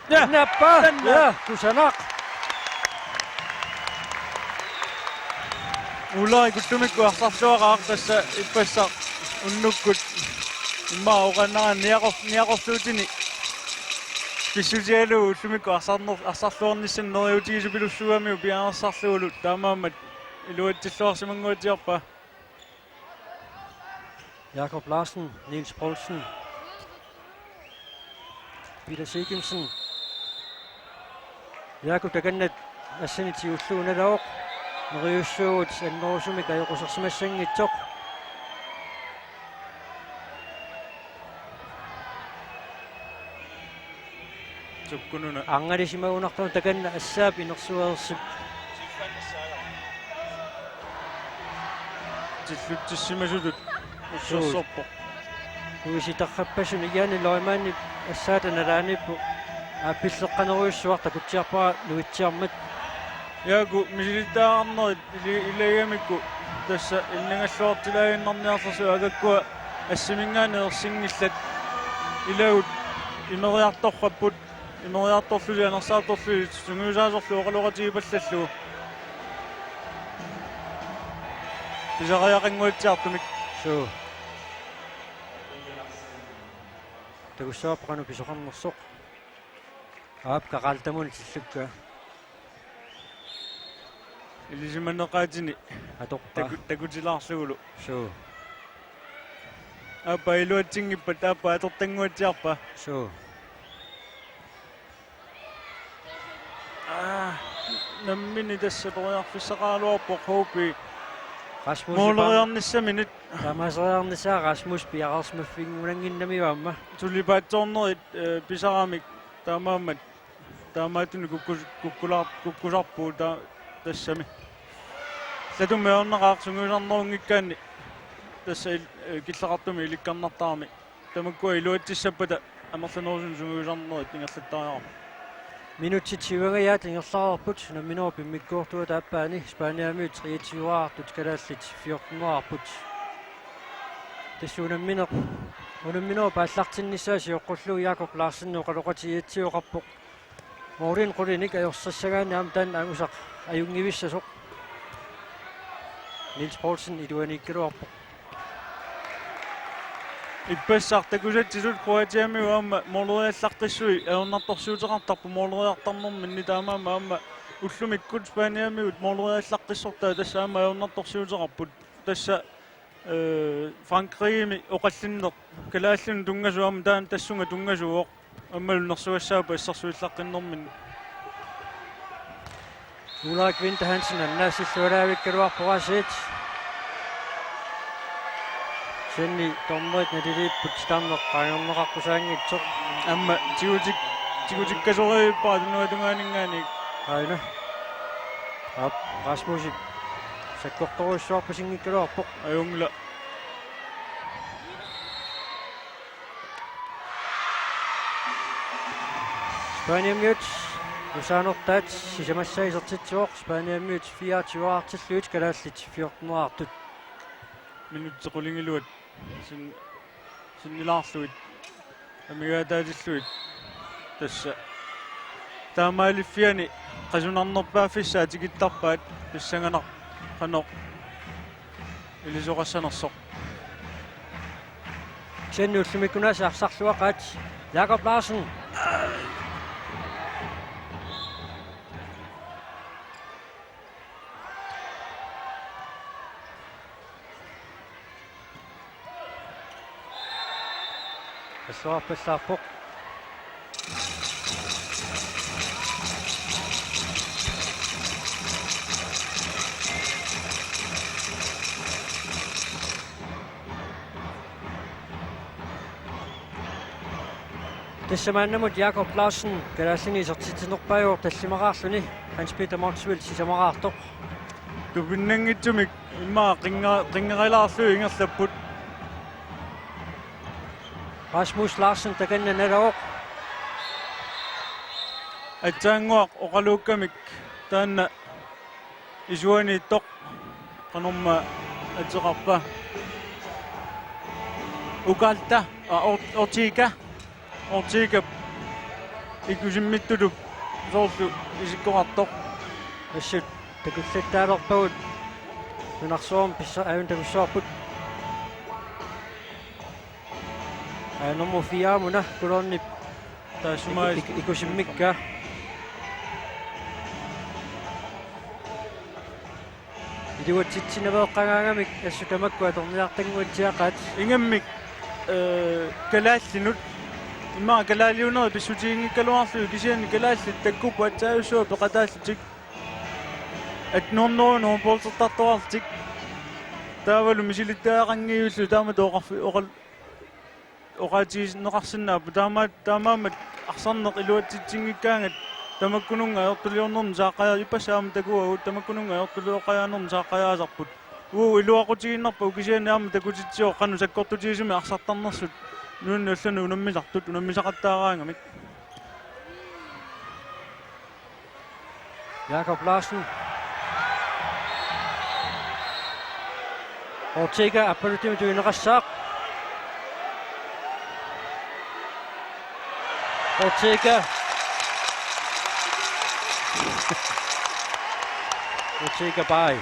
Ja! Nappa! Tanna! Ja, kusanaq. Ulrik ullumikkut arsarluaqaaq tassa ippassaq unnukkut immaqa oqannara niaqor-, niaqorluutini pissutigalugu ullumikkut arsarner-, arsarluarnissani neriuutigisoq pilussuugamiuk piareersarlugulu, taamaammat iluatsilluarsimannguatsiarpaa. Jakob Larsen, Niels Poulsen, Peter Sigimsen. Jakob takanna assani tigullugu nalavoq. Neriussuugut annerusumik ajoqusersimassanngitsoq. Sukkununa. Angalisimagunartunut takanna assaap inersuersip. Tillutsissimasutut. Suu. Ussersorpoq. Uisitarrappasuni Janne Løgmanip assaata nalaaniippoq aappilleqqanerujussuaq, takutsiarpara nuitsiarmat. Jaaku misilittaarnerit ili-, ilagigamikku tassa inningalluartilaaginnarniarlersi agakkua assiminngaanniit ersinngillat, ilagut imeriartorrapput, imeriartorluni anersaartorluni sungiusaasorlu oqaloqatigipallallugu. Pisariaqannguatsiartumik. Suu. Takussavarput qanoq pisoqarnersoq. Aap, Kaqaaltamuni tillukkaa. Ilisimaneqaatini. Atorpaa. Taku-, takutilaarlugulu. Suu. Aappaa iluatsinngippat, aappaa atortannguatsiarpaa. Suu. Aa, nammineq tassa periarfissaqaraluarpoq H P. Rasmus. Mooleriarnissaminit. Taamaaseriarnissaa Rasmus piareersimaffiginnginnamiuk aamma. Tulipaatsoornerit, eh, pisaramik taamaammat. Taamaattunik kukkus-, kukkulaar-, kukkusarpugut ta-, tassami. Ilaatummi ajornaqaaq sungiusarnerunngikkaanni tassa il-, eh, killeqartumik ilikkarnartarami. Tamakkua iluatsissappata amerlanerusunik sungiusarnerit ingerlattariaqarput. Minutsit syvangajaat ingerlareerput unamminerup immikkoortuata aappaani, Spaniamiut treogtyveqarput, kalaallit fjorteneqarput. Tassa unammineq, unamminerup aallartinnissaa sioqqullugu Jakob Larsen oqaloqatigiiatsiaq oqarpoq. Målin qulinik ajorsissagaanni aamma taanna angusaq ajunngivissasoq. Niels Poulsen iluaniikkaluarpoq. Ippassaq takusatsisut Kroatiamiut aamma måleriallaqqissui ajornartorsiuteqartarput måleriartarnerminni, taamaammat aamma ullumikkut Spaniamiut måleriallaqqissortaa tassa aamma ajornartorsiuteqarput. Tassa, øh, Frankrigimi oqallinneq kalaallinut tunngasoq aamma taanna tassunga tunngasuuvoq. Aammalu nersugassaapput assersuullaqqinnerminni. Ulrik Winther Hansen annaassillualaavikkaluarpoq aasiit. Kisianni dommerit naliliipput titarneq qaangerneqaqqusaanngitsoq. Aamma tigutik-, tigutikkasorujuuppara tunuatungaaninngaanniit. Aana. Aap, Rasmusip sakkortorujussuarpasinngikkaluarpoq. Ajunngilaq. Spaniamiut nusaanertaat sisamassaa isertitsivoq, Spaniamiut fireogtyveeraartillugit, kalaallit fjorteneraartut. Minutsit qulingiluat sin-, sinnilaarlugit amigaataatillugit tassa taamaaliffiani qasunarnerpaaffissaa tikittarpaat, pissanganaq qanoq ilisoqassanersoq. Kisianni ullumikkut aasiit arsarluaqaat. Jakob Larsen. Assuarpallaarpoq. Tassa maannamut Jakob Larsen kalaallini isertitsinerpaajuvoq tallimaraarluni, Hans Peter Motzfeldt sisamaraartoq. Tupinnanngitsumik immaqa qinga-, qinngerilaarlugit ingerlapput. Rasmus Larsen takanna nalavoq. Aatsaannguaq oqaluukkamik taanna isuaniittoq, qanormaa ateqarpa. Ukalta, a, Or-, Ortega. Ortegap ikusimmitup soorlu isikkoqartoq. Assut takullattaalerpagut. Nunarsuarmi pissa-, aajuna takussavarput. Aa, nummer fire-muna Kulornip. Taassuma ik-, ik-, ikusimmikkaa. Iluatsitsinaveeqqagaangamik assut tamakku atorniartannguatsiaqaat. Ingammik, øh, kalaallinut. Immaqa kalaaliunerit pissutiginngikkaluarlugit, kisianni kalaallit takkupput aatsaajussuaq peqataallutik. Atnuornerunuun pooltertartoqarlutik. Taavalu misilittagaqanngivillu taamatut oqarfi-, oqal-, oqaatigineqarsinnaapput. Taama-, taamaammat arsarneq iluatsitsinngikkaangat tamakkununnga ajortuliornermi saaqqaja-, ippassaq aamma takuagut, tamakkununnga ajortuliornermi saaqqajaasarput. Uagut iluaqutigiinnarpagut, kisianni aamma takutitsivoq qanoq sakkortutigisumik arsartarnersut nunanut allanut unammisartut, unammisaqattaaraangamik. Jakob Larsen. Ortega, appaluttimi tuineqassaaq. Ortega. Ortega bye.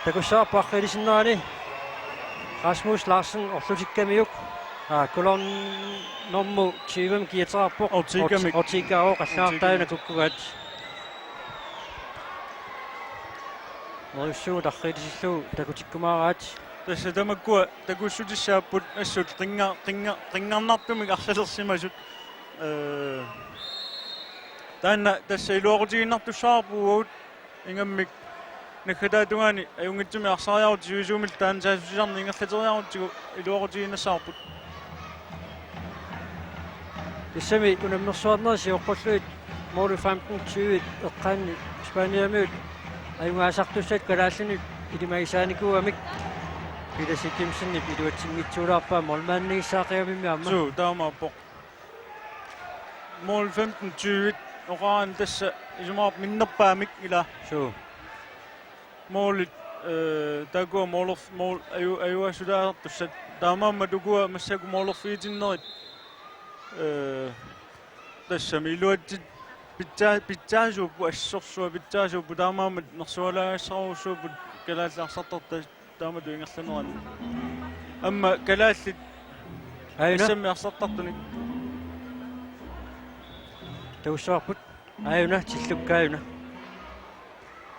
Takussavarput aqqilisinnerani Rasmus Larsen orlutikkamiuk. Aa, Kulornit nummer tyve-mik kiateqarpoq. Ortegamik. Ort-, Ortegaavoq, qallunaartaajuna kukkugaat. Neriussaagut aqqilisillugu takutikkumaaraat. Tassa tamakkua takussutissaapput assut qinnga-, qinnga-, qinngarnartumik arsalersimasut. Øh, taanna tassa iluaqutigiinnartussaavoq uagut. Ingammik naggataata tungaani ajunngitsumik arsariarutta sivisuumillu taanna saassussisarneq ingerlateriarutsigu iluaqutigiinnassavarput. Tassami unammersuarnerit sioqqullugit mål femten tyve eqqaanni Spaniamiut ajugaasartussat kalaallinut ilimagisaanikuugamik. Peter Sitjimsenip iluatsinngitsuulaarpaa målmandigissaaqigamiuk aamma. Suu, taamaappoq. Mål femten tyve oqaraanni tassa isumaqarpoq minnerpaamik ila. Suu. Målit, øh, taakkua måler-, mål-, aju-, ajugaassuteqartussat. Taamaammat ukua massakkut moolerfigitinnerit, ee, tassami iluatsit pitsaa-, pitsaasuupput, assorsuaq pitsaasuupput, taamaammat nersualaagassarujussuupput kalaallit arsartartut taamatut ingerlaneranni. Aamma kalaallit Aajuna. S M-ip arsartartunik. Takussavarput. Aajuna, tillukkaajuna.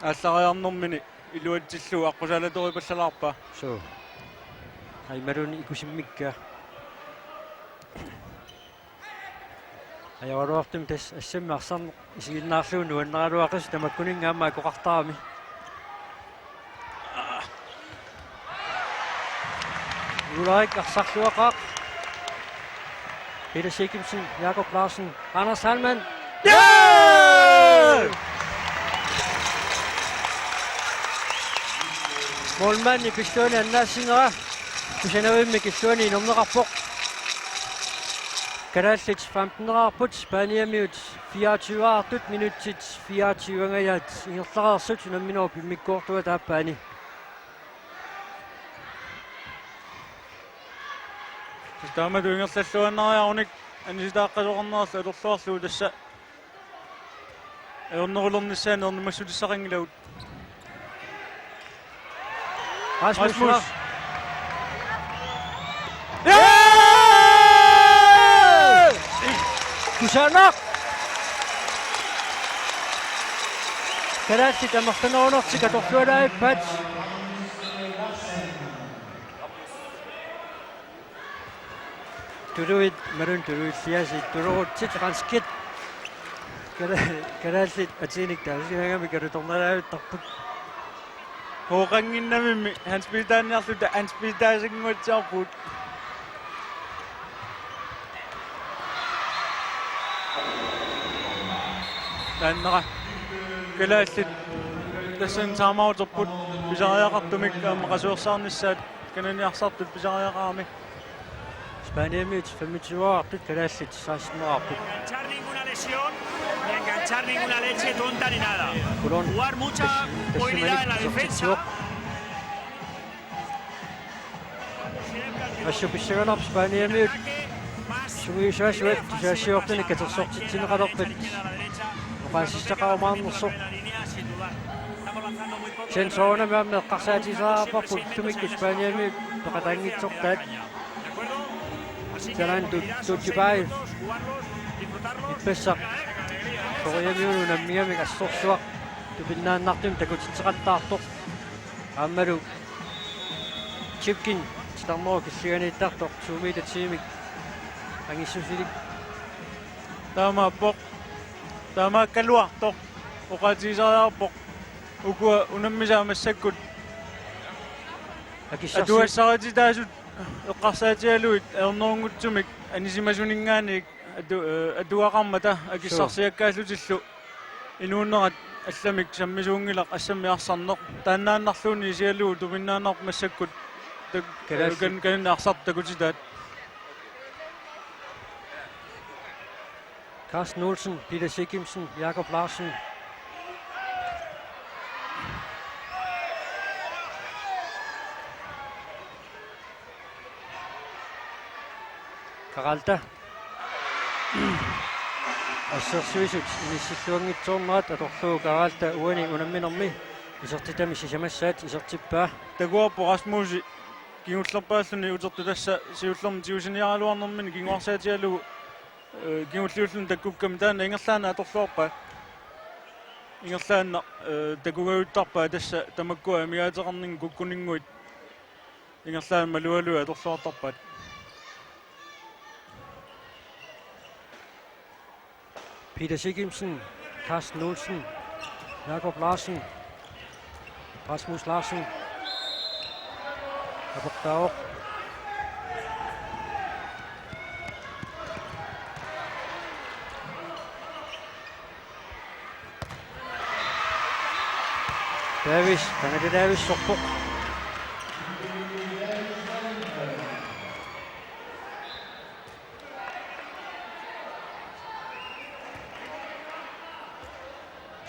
Aallariarnermini iluatsillugu aqqusaalatoripallalaarpaa. Suu. Aammaluunniit ikusimmikkaa. Ajoraluartumik tassa S M-ip arsarneq isiginnaarlugu nuannaraluaqisoq tamakkuninnga aamma akoqartarami. Ulrik arsarluaqaaq. Peter Sigimsen, Jakob Larsen, Anders Heilmann. Ja! Målmandi pilluani annaassinnera kusanavimmi killuani inerneqarpoq. Kalaallit femten-eraarput, Spaniamiut fireogtyve-artut, minutsit fireogtyve-angajaat ingerlareersut unamminerup immikkoortuata aappaani. Tassa taamatut ingerlalluinnariarunik anisitaaqqasoqarnerarlu atorluarlugu tassa ajornerulernissaanut ernumassutissaqanngilagut. Rasmus. Rasmus. Ja! Kusanaq! Kalaallit amerlanerunertik atorlualaarpaat. Tuluit, imaluunniit tuluilliaasiit, tulorutsit, franskit. Kala-, kalaallit atiinik taasigaangamik kalutornalaavittarput. Hooqannginnamimmi Hans Peteriniarluta Hans Petersinnguatsiarput. Taannera kalaallit tassani timeouterput pisariaqartumik aamma qasuersaarnissaat kanani arsartut pisariaqarami. Spaniamiut femogtyve-artut, kalaallit seksten-erarput. Enganchar ninguna lesión, ni enganchar ninguna leche tonta ni nada. Colón. Jugar mucha movilidad en la defensa. Assut pissanganarpoq Spaniamiut sungiusaasuat tusagassiortunik katersortitsineqalerpat oqaasissaqarumaarnersoq. Sensorunami aamma eqqarsaatigisariaqarparput ullumikkut Spaniamiut peqataanngitsortaat. Taanna tu-, Tucci Baez. Ippassaq. Soriamiunut unammigamik assorsuaq tupinnaannartumik takutitseqattaartoq. Aammalu Chipkin titarnerup killinganiittartoq to meter ti-mik angissusilik. Taamaappoq. Taamaakkaluartoq. Oqaatigisariaqarpoq. Ukua unammisaat massakkut. Akissarsi- Atugassarititaasut eqqarsaatigalugit ajornerunngitsumik anisimasuninngaanniit atu-, eh, atugaqarmata akissarsiakkaallutillu inuunerat allamik sammisuunngilaq S M-ip arsarneq. Taannaannarluunniit isigalugu tupinnaannarpoq massakkut tak-, Kalaallit. Kan-, kanani arsartut takutitaat. Carsten Olsen, Peter Sigimsen, Jakob Larsen. Karalta. Assersuisut inissilluanngitsoornerat atorlugu Karalta uani unamminermi isertitami sisamassaat isertippaa. Takuarput Rasmusi kingullerpaalluni utertut tassa siullermik tigusiniaraluarnermini kinguarsaatigalugu, eh, kingulliulluni takkukkami taanna ingerlaannaq atorluarpaat. Ingerlaannaq, eh, takugajuttarpaat tassa tamakkua amigaateqarninni kukkuninnguit. Ingerlaannaq malugalugu atorluartarpaat. Peter Sigimsen, Carsten Olsen, Jakob Larsen, Rasmus Larsen. Aportaavoq. Davis, Canada Davis, sorpoq.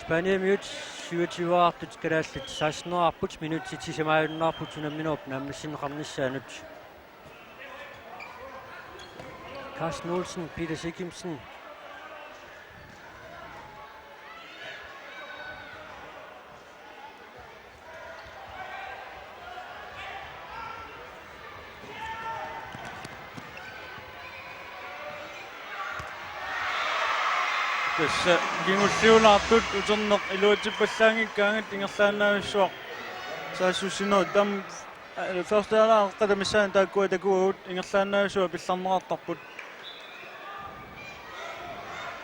Spaniamiut syvogtyve-artut, kalaallit seksten-erarput, minutsit sisamaajunnaarput unamminerup naammassineqarnissaanut. Carsten Olsen, Peter Sigimsen. Tassa kingulliulaartut uterneq iluatsippallaanngikkaangat ingerlaannaavissuaq saassussinerit taama, øh, første halvleg qatamissaani taakkua takuagut ingerlaannaavissuaq pillarneqartarput.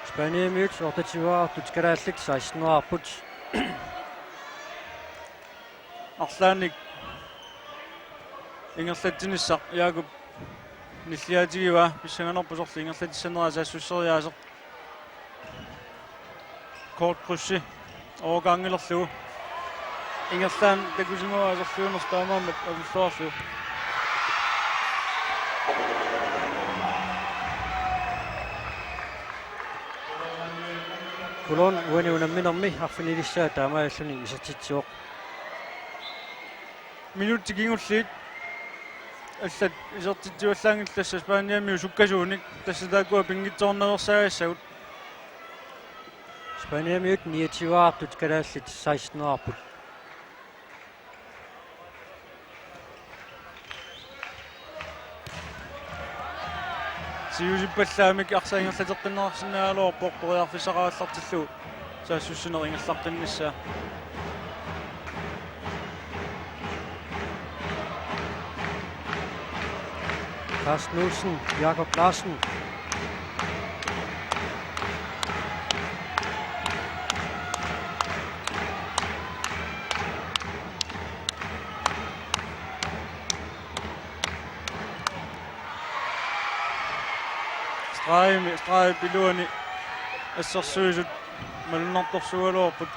Spaniamiut otteogtyveartut, kalaallit sekstenerarput. Arlaannik ingerlatsinissaq Jakob nilliaatigivaa, pissanganarpoq soorlu ingerlatissaneraa saassusseriaaseq. Kort krydsi overgangilerlugu. Ingerlaannaq takusimavaa sorliunersoq taamaammat atorluarlugu. Kuloorn uani unamminermi arfinilissaa taamaalilluni isertitsivoq. Minutsit kingulliit allat isertitsivallaanngillat tassa Spaniamiut sukkasuunik, tassa taakkua pinngitsoornaveersaagassagut. Spaniamiut niogtyveartut, kalaallit sekstenerarput. Siusippallaamik arsaq ingerlateqqinneqarsinnaagaluarpoq periarfissaqarallartillugu saassussineq ingerlaqqinnissaa. Carsten Olsen, Jakob Larsen. Stregimi, stregip iluani assersuisut malunnartorsuugaluarput.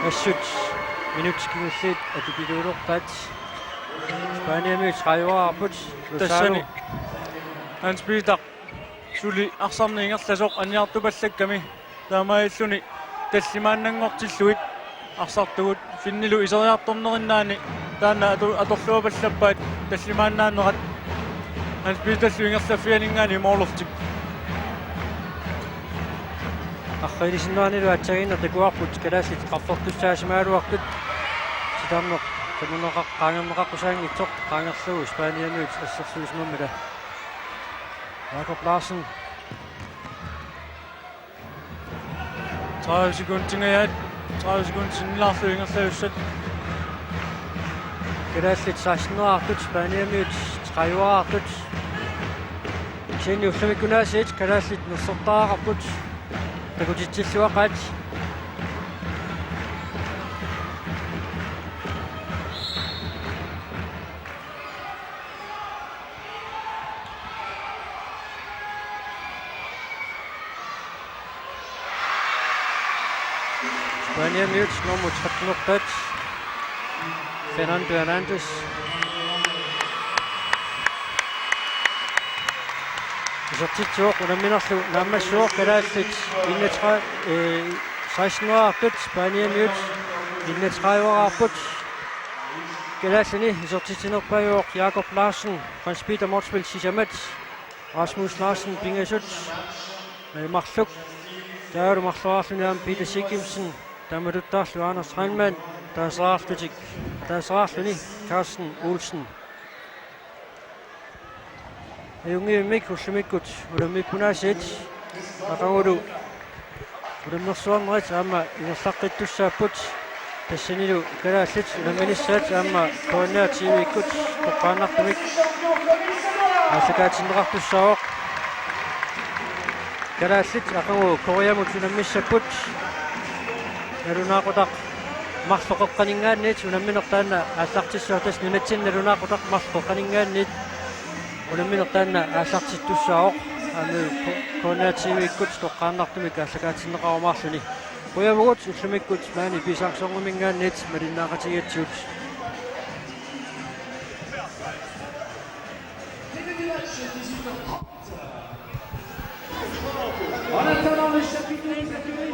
Assut minutsit kingulliit atupiluulerpaat. Spaniamiut tredivearput. Lozano. Tassani Hans Peter suli arsarneq ingerlasoq aniartupallakkami. Taamaalilluni tallimaannanngortillugit arsartugut, Finnilu iseriartornerinnaani taanna atu-, atorluapallappaat tallimaannaanerat. Hans Peterlu ingerlaffianinngaanniit målertik. Arriilisinnaanilu aatsaannguaq takuarput kalaallit qaffertussaassimagaluartut. Sitarneq tamuneqar-, qaangerneqaqqusaanngitsoq, qaangerlugu Spaniamiut assersuisimammata. Jakob Larsen. Tredive sekundingajaat, tredive sekundit sinnilaarlugit ingerlajussat. Kalaallit sekstenerartut, Spaniamiut trediveartut. Kisianni ullumikkut aasiit kalaallit nersortariaqarput. Takutitsilluaqaat. Spaniamiut nummer tretten-erpaat, Fernando Hernandez. Isertitsivoq unamminerlu naammassivoq, kalaallit enogtredive, øh, sekstenerarput, Spaniamiut enogtredive-erarput. Kalaallini isertitsinerpaajuvoq Jakob Larsen, Hans Peter Motzfeldt sisamat, Rasmus Larsen pingasut, øh, marluk. Taavalu marloriarluni aamma Peter Sigimsen, taamatuttaarlu Anders Heilmann, taaseriarlutik, taaseriarluni Carsten Olsen. Ajunngivimmi ullumikkut unammikkut aasiit aqagulu unammersuarnerit aamma ingerlaqqittussaapput. Tassanilu kalaallit unamminissaat aamma K N R T V-kkut toqqaannartumik aallakaatinneqartussaavoq. Kalaallit aqagu Koreamut unammissapput. Nalunaaqutaq marloqeqqaninngaanniit unammineq taanna aallartissaaq, tassa nunatsinni nalunaaqutaq marloqeqqaninngaanniit unammineq taanna aallartittussaavoq. Aamma K-, K N R T V-kkut toqqaannartumik aallakaatinneqarumaarluni. Qujavugut ullumikkut maani Pisarsornerminngaanniit malinnaaqatigigatsigut. En attendant le chapitre, les accueille.